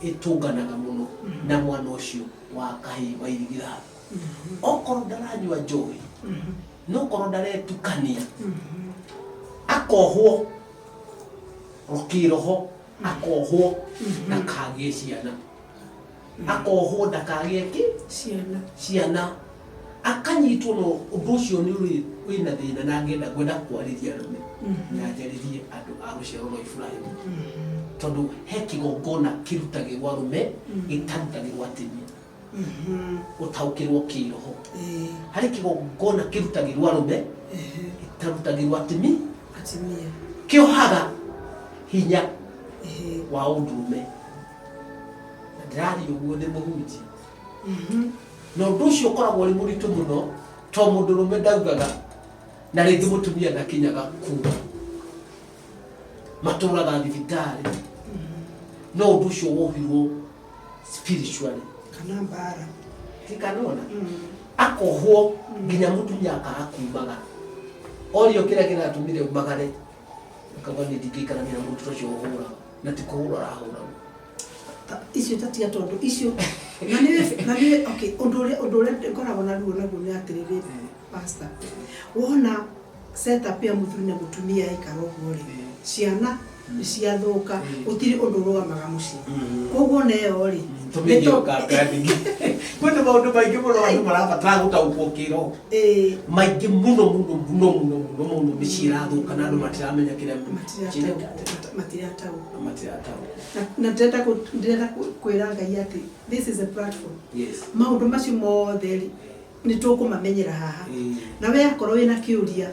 ĩtũnganaga mũno na mwana ũcio wa kahĩĩ wa irigithathi. Okorwo ndaranyua njohi, no korwo ndaretukania, akohwo kĩroho, akohwo ndakagĩe ciana, akohwo ndakagĩe kĩ? Ciana. Ciana, akanyitwo. No ũndũ ũcio nĩ ũrĩ wĩna thĩna, na ngenda ngwenda kwarĩria arũme na njarĩrie andũ a rũciaro rwa Iburahĩmu, tondũ he kĩgongona kĩrutagĩrwo arũme gĩtarutagĩrwo atumia. Ũtaũkĩrwo kĩroho, harĩ kĩgongona kĩrutagĩrwo arũme gĩtarutagĩrwo atumia. Atumia. Kĩohaga hinya wa ũndũrũme. Na ndĩraria ũguo nĩ mũhunjia. Na ũndũ ũcio ũkoragwo ũrĩ mũritũ mũno to mũndũrũme ndaugaga na rĩngĩ mũtumia ndakinyaga kuga matũraga thibitarĩ no ũndũ ũcio wohirwo spiritually Kana mbara. Tikanona akohwo nginya mũtumia akaga kumagara orio kĩrĩa kĩratũmire umagare akauga nĩ ndingĩikarania na mũndũ ũcio ũhũraga na ti kũhũra arahũragwo. Icio tatiga tondu icio na nĩ okay, ũndũ ũrĩa ngoragwo na ruo naguo nĩ atĩrĩrĩ, pastor, wona setup ya mũthuri na mũtumia yaikara ũguo rĩ, ciana nĩ ciathũka, gũtirĩ ũndũ ũrũgamaga mũciĩ. Koguo ona ĩyo rĩ, tũmĩgie ũkangandigi kwĩna maũndũ maingĩ mũno andũ marabatara gũtaũkwo kĩroho maingĩ mũno mũno mũno mũno mũno mũno. Mĩciĩ ĩrathũka na andũ matiramenya kĩrĩa matirataũkwo. Matirataũkwo. Na ndĩrenda kwĩra Ngai atĩ this is a platform. Maũndũ macio mothe rĩ, nĩ tũkũmamenyera haha. Na we akorwo wĩna kĩũria,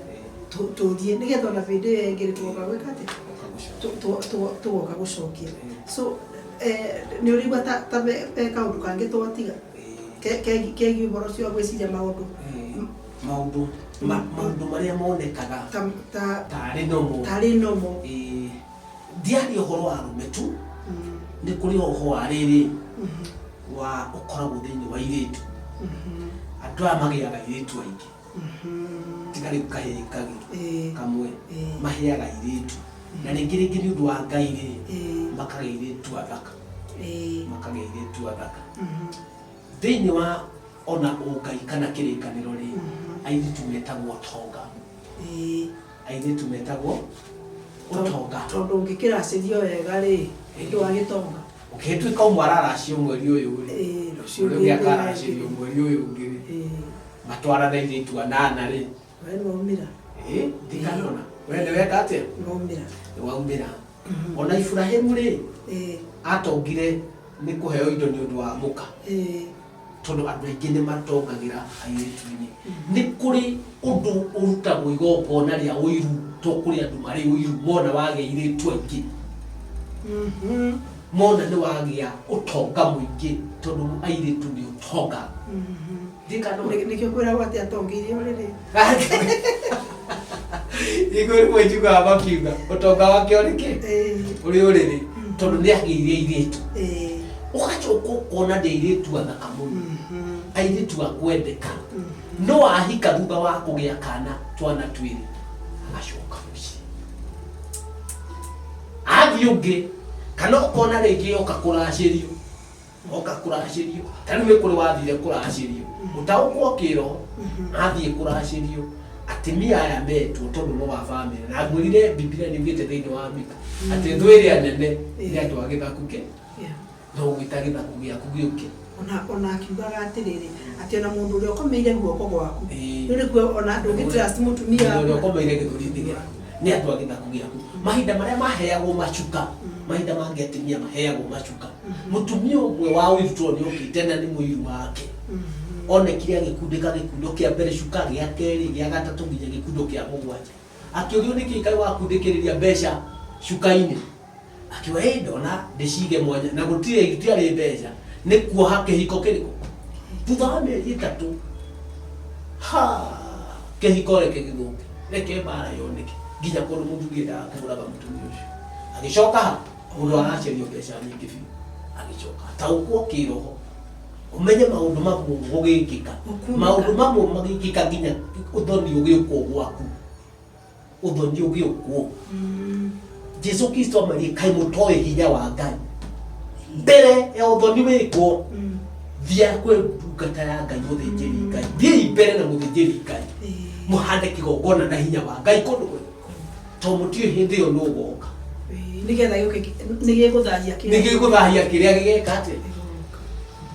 tũrie nĩgetha ona hĩndĩ ĩyo ĩngĩ rĩ, tũgoka gwĩka atĩ tũgoka gũcokia. So nĩ ũrĩigua ta he kaũndũ kangĩ twatiga kegiĩ ũhoro ũcio wa gwĩciria maũndũ. Maũndũ marĩa monekaga ta tarĩ nomo. Tarĩ nomo. Ndiaria ũhoro wa arũme tu, nĩ kũrĩ ũhoro wa rĩrĩ wa ũkoragwo thĩinĩ wa irĩtu. Andũ aya magĩaga airĩtu aingĩ, tiga rĩu kahĩĩ kagĩ kamwe, maheaga airĩtu na rĩngĩ rĩngĩ nĩ ũndũ wa Ngai rĩ, makagĩa airĩtu athaka, makagĩa airĩtu athaka. Thĩinĩ wa ona ũngai kana kĩrĩkanĩro rĩ, airĩtu metagwo ũtonga. Airĩtu metagwo ũtonga. Tondũ ũngĩkĩracĩrio wega rĩ, ũndũ wa gĩtonga. Ũkĩtuĩka ũmwe araracio mweri ũyũ rĩ, rũciũ ũrĩa ũngĩ akaracĩrio mweri ũyũ ũngĩ rĩ, matwarana airĩtu anana rĩ, we nĩwaumĩra. Ĩ ndikanona we nĩ weka atĩa? Nĩwaumĩra. Nĩ waumĩra. Ona Iburahĩmu rĩ, atongire nĩ kũheo indo nĩ ũndũ wa mũka, tondũ andũ aingĩ nĩ matongagĩra airĩtu-inĩ. Nĩ kũrĩ ũndũ ũrutagwo igongona rĩa ũiru, to kũrĩ andũ marĩ ũiru mona wagĩa airĩtu aingĩ, mona nĩ wagĩa ũtonga mũingĩ, tondũ airĩtu nĩ ũtonga. Ndikanona. Nĩkĩo kwĩragwo atĩ atongeirie ũrĩrĩ. Igũ rĩmwe njiguaga makiuga ũtonga wake ũrĩ kĩ? Ũrĩ ũrĩrĩ, tondũ nĩ agĩire airĩtu. Ũgacoka ũkona nĩ airĩtu athaka mũno, airĩtu a kwendeka, no ahika thutha wa kũgĩa kana twana twĩrĩ agacoka mũciĩ athiĩ ũngĩ, kana ũkona rĩngĩ oka kũracĩrio, oka kũracĩrio. Ta rĩu nĩ kũrĩ wathire kũracĩrio ũtaũkwo kĩroho, athiĩ kũracĩrio atumia aya metwo tondũ no wa bamĩrĩ, na ngwĩrire Bibilia nĩ ugĩte thĩinĩ wa Mika atĩ thũ ĩrĩa nene nĩ andũ a gĩthaku kĩ no gwĩta gĩthaku gĩaku gĩũke. Ona akiugaga atĩrĩrĩ, atĩ ona mũndũ ũrĩa ũkomeire guoko gwaku, rĩu nĩkuo ona ndũngĩ trust mũtumia. Ũrĩa ũkomeire gĩthũri-inĩ gĩaku nĩ andũ a gĩthaku gĩaku. Mahinda marĩa maheagwo macuka, mahinda mangĩ atumia maheagwo macuka. Mũtumia ũmwe wa ũiru tondũ nĩ okĩte na nĩ mũiru wake, onekire agĩkundĩka gĩkundo kĩa mbere cuka, gĩa kerĩ, gĩa gatatũ, nginya gĩkundo kĩa mũgwanja. Akĩũrio nĩkĩ kaĩ wakundĩkĩrĩria mbeca cuka-inĩ, akiuga ĩ ndona ndĩcige mwanya na gũtirĩ gũtiarĩ mbeca nĩ kuoha kĩhiko kĩrĩkũ. Thutha wa mĩeri 3 ha kĩhiko reke gĩthũke, reke mbara yoneke, nginya kũndũ mũthuri endaga kũũraga mũtumia ũcio. Agĩcoka ha mũndũ aracerio mbeca nyingĩ biũ, agĩcoka taũkwo kĩroho ũmenye maũndũ mamwe gũgĩkĩka. Gũkunĩka. Maũndũ mamwe magĩkĩka nginya ũthoni ũgĩũkwo gwaku, ũthoni ũgĩũkwo. Jesu Kristo amarie kaĩ mũtoĩ hinya wa Ngai mbere ya ũthoni wĩkwo. Thiĩ kwĩ ndungata ya Ngai, mũthĩnjĩri Ngai, thiĩi mbere na mũthĩnjĩri Ngai, mũhande kĩgongona na hinya wa Ngai kũndũ kũrĩa to mũtiũĩ hĩndĩ ĩyo nũ ũgoka. Nĩgetha gĩũke nĩgĩgũthahia nĩ gĩgũthahia kĩrĩa gĩgeka atĩa.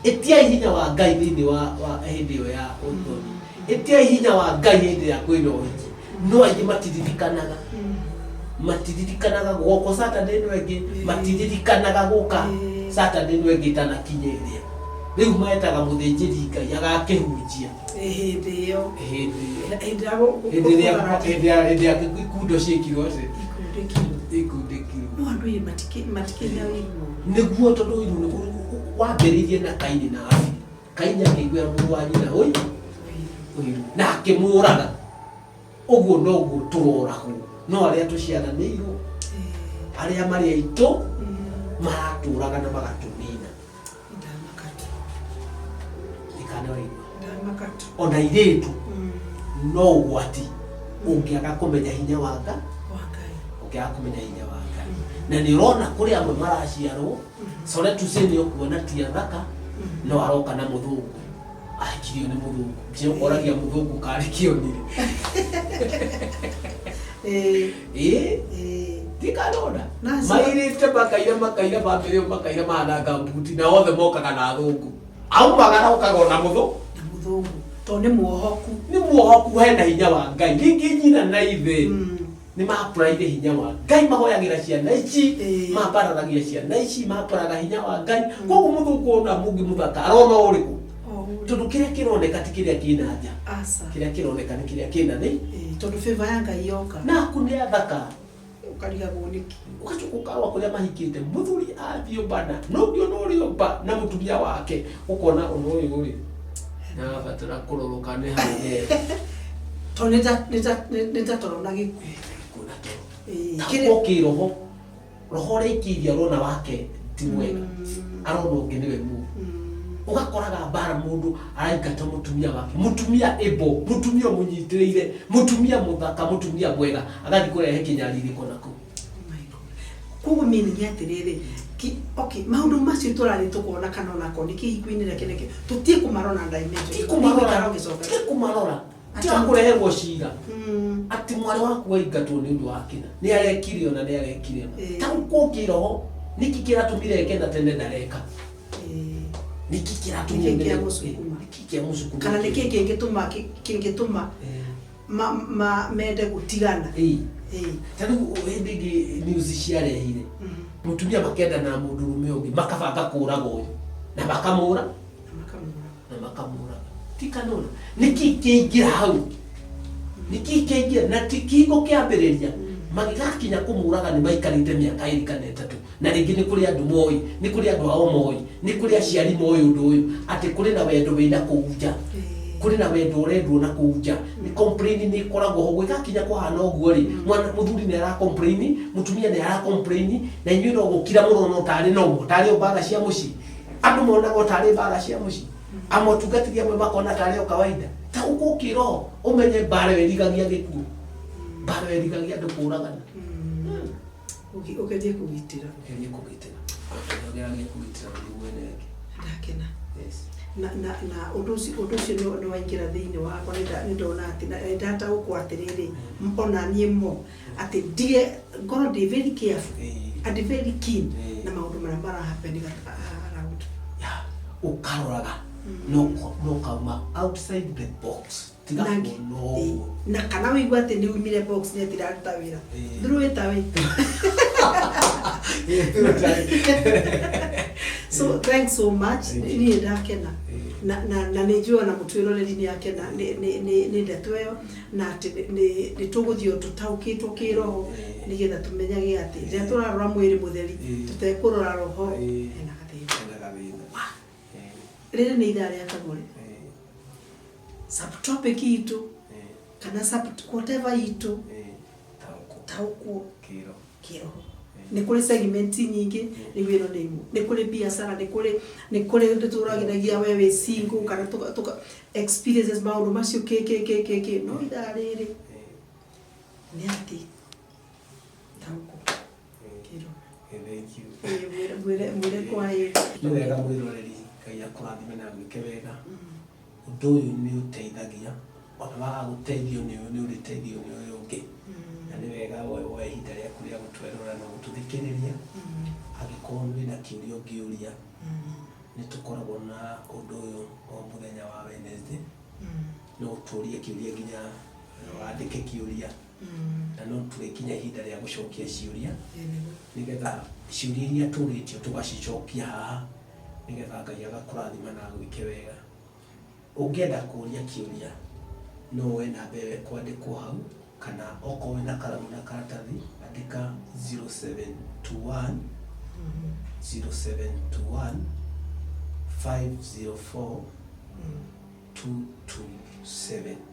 Ĩtiai hinya wa Ngai thĩinĩ wa hĩndĩ ĩyo ya ũthoni, ĩtiai hinya wa Ngai hĩndĩ ya kwĩna ũhiki. No aingĩ matiririkanaga, matiririkanaga gũgokwo Saturday ĩno ĩngĩ, matiririkanaga gũka Saturday ĩno ĩngĩ ĩtanakinya ĩrĩa rĩu metaga mũthĩnjĩri Ngai agakĩhunjia. Hĩndĩ ĩyo. Hĩndĩ ĩyo. Hĩndĩ ya hĩndĩ ĩrĩa hĩndĩ ya ikundo ciĩkirwo atĩ ikundĩkirwo. Ikundĩkirwo. No andũ ĩ matikĩ na ũiguo. Nĩguo, tondũ ũiru Wambĩrĩirie na Kaini na Abili. Kaini akĩiguĩra mũrũ wa nyina ũiru na akĩmũraga. Ũguo noguo tũroragwo no arĩa tũciaranĩirwo, arĩa marĩ aitũ maratũraga na magatũnina. Ndamaka tu. Ndikane waigua. Ndamaka tu. Ona airĩtu no ũgwati ũngĩaga kũmenya hinya wa Ngai. Wa Ngai. Ũngĩaga kũmenya hinya wa Ngai, na nĩ ũrona kũrĩ amwe maraciarwo, sore tuce nĩ ũkuona ti athaka, no aroka na mũthũngũ, ahikirio nĩ mũthũngũ, nginya ũkoragia mũthũngũ karĩ kĩonire. Ĩĩ. Ndikanona. Mairĩte makaira makaira bamĩrĩ ĩyo, makaira mahana ngambuti, na othe mokaga na athũngũ, aumagara okaga ona mũthũ Na mũthũngũ tondũ nĩ muohoku. Nĩ muohoku, hena hinya wa Ngai. Rĩngĩ nyina na ithe nĩ mapuraire hinya wa Ngai, mahoyagĩra ciana ici, mambararagia ciana ici, mapuraga hinya wa Ngai. Koguo mũthũngũ ona mũngĩ mũthaka arona ũrĩkũ? O ũrĩa. Tondũ kĩrĩa kĩroneka ti kĩrĩa kĩna nja. Aca. Kĩrĩa kĩroneka nĩ kĩrĩa kĩna thĩ. Tondũ favor ya Ngai yoka. Naku nĩ athaka. Ũkarigagwo nĩkĩ. Ũgacoka ũkarora kũrĩa mahikĩte, mũthuri athiĩ ũmbana no ũngĩona ũrĩa ũmba na mũtumia wake, ũkona ũndũ ũyũ rĩ narabatara kũrorwo kana nĩ hau he. Tondũ nĩ ta toro na gĩkuũ. Kuona toro. Kĩrĩa Tako kĩroho roho ũrĩa ikĩirie arona wake ti mwega, arona ũngĩ nĩwe mũru. Ũgakoraga mbara, mũndũ araingata mũtumia wake, mũtumia ĩbo, mũtumia ũmũnyitĩrĩire, mũtumia mũthaka, mũtumia mwega, agathiĩ kũrehe kĩnyarirĩko nakũu. Oh my God. Koguo meaning atĩrĩrĩ, okay, maũndũ macio tũrathiĩ tũkona kana onakorwo nĩ kĩhiko-inĩ na kĩneke, tũtige kũmarora na dimension. Ti kũmarora. Gũikara ũgĩcoka. Ti kũmarora, tiga kũreherwo cira atĩ mwarĩ waku aingatwo nĩ ũndũ wa kĩna, nĩ arekire ona, nĩ arekire ona. Ta ũkũ kĩroho nĩkĩ kĩratũmire eke na tene ndareka? Nĩkĩ kĩratũmire? Nĩkĩ kĩamũsukuma? Nĩkĩ kĩamũsukuma? Kana nĩkĩ kĩngĩtũma mende gũtigana? Ta rĩu hĩndĩ ĩngĩ news ciarehire mũtumia makenda na mũndũrũme ũngĩ, makabanga kũraga ũyũ na makamũra. Na makamũra. Na makamũraga. Ti kanona nĩkĩ kĩingĩra hau, nĩkĩ kĩingĩra na ti kĩhingo kĩambĩrĩria magĩgakinya kũmũraga? Nĩ maikarĩte mĩaka 2 kana 3, na rĩngĩ nĩ kũrĩ andũ moĩ, nĩ kũrĩ andũ ao moĩ, nĩ kũrĩ aciari moĩ ũndũ ũyũ, atĩ kũrĩ na wendo wĩna kũu nja, kũrĩ na wendo ũrendwo na kũu nja. Nĩ complain nĩ ĩkoragwo ho. Gwĩgakinya kũhana ũguo rĩ, mwana mũthuri nĩ ara complain, mũtumia nĩ ara complain, na inyuĩ no gũkira mũrona o tarĩ normal, tarĩ o mbara cia mũciĩ. Andũ monaga o tarĩ mbara cia mũciĩ, amwe atungatĩri amwe makona tarĩ o kawaida. Ta ũkũ kĩroho ũmenye mbara ĩyo ĩrigagia gĩkuũ, mbara ĩyo ĩrigagia andũ kũragana. Ũgerie kũgitĩra. Ũgerie kũgitĩra, ũgeragie kũgitĩra ũndũ mwene wake. Ndakena. Yes. Na ũndũ ũcio nĩ waingĩra thĩinĩ wakwa, nĩ ndona atĩ na nĩ ndataũkwo atĩrĩrĩ, ona niĩ mo atĩ ndige ngorwo ndĩ very careful and very keen na maũndũ marĩa mara happen around. Yeah, ũkaroraga no kauma outside the box, tiga kuona ũguo. Na kana wĩigua atĩ nĩ umire box, nĩ atiraruta wĩra, throw it away. So thanks so much. Thank you. Niĩ ndakena na nĩ njũĩ ona mũtwĩroreri nĩ akena nĩ ndeto ĩyo, na atĩ nĩ tũgũthiĩ o tũtaũkĩtwo kĩroho, nĩgetha tũmenyage atĩ rĩrĩa tũrarora mwĩrĩ mũtheri tũtekũrora roho, hena gathĩna. Hena gathĩna. Rĩrĩ nĩ ithaa rĩa Kagũre, subtopic itũ kana sub whatever itũ. Taũkwo. Taũkwo. Kĩro. Kĩroho. Nĩ kũrĩ segment nyingĩ, rĩu ĩno nĩ ĩmwe. Nĩ kũrĩ biacara, nĩ kũrĩ nĩtũragiragia we wĩ single kana tũka experiences, maũndũ macio kĩ kĩ kĩ kĩ kĩ, no ithaa rĩrĩ nĩ atĩ taũkwo kĩroho. Thank you. Mwĩre kwa heri. Nĩ wega mwĩroreri, Ngai akũrathime na agwĩke wega. Ũndũ ũyũ nĩ ũteithagia, ona waga gũteithio nĩ ũyũ, nĩ ũrĩteithio nĩ ũyũ ũngĩ, na nĩ wega woe ihinda rĩaku rĩa gũtwerora na gũtũthikĩrĩria. Angĩkorwo wĩna kĩũria ũngĩũria, nĩ tũkoragwo na ũndũ ũyũ o mũthenya wa Wednesday. No ũtũrie kĩũria, nginya wandĩke kĩũria, na no tũrĩkinya ihinda rĩa gũcokia ciũria, nĩgetha ciũria iria tũrĩtio tũgacicokia haha, nĩgetha Ngai agakũrathima na agwĩke wega. Ũngĩenda kũria kĩũria, no woe namba ĩyo ĩkwandĩkwo hau, kana okorwo wĩna karamu na karatathi, andĩka 0721 0721. 504 227.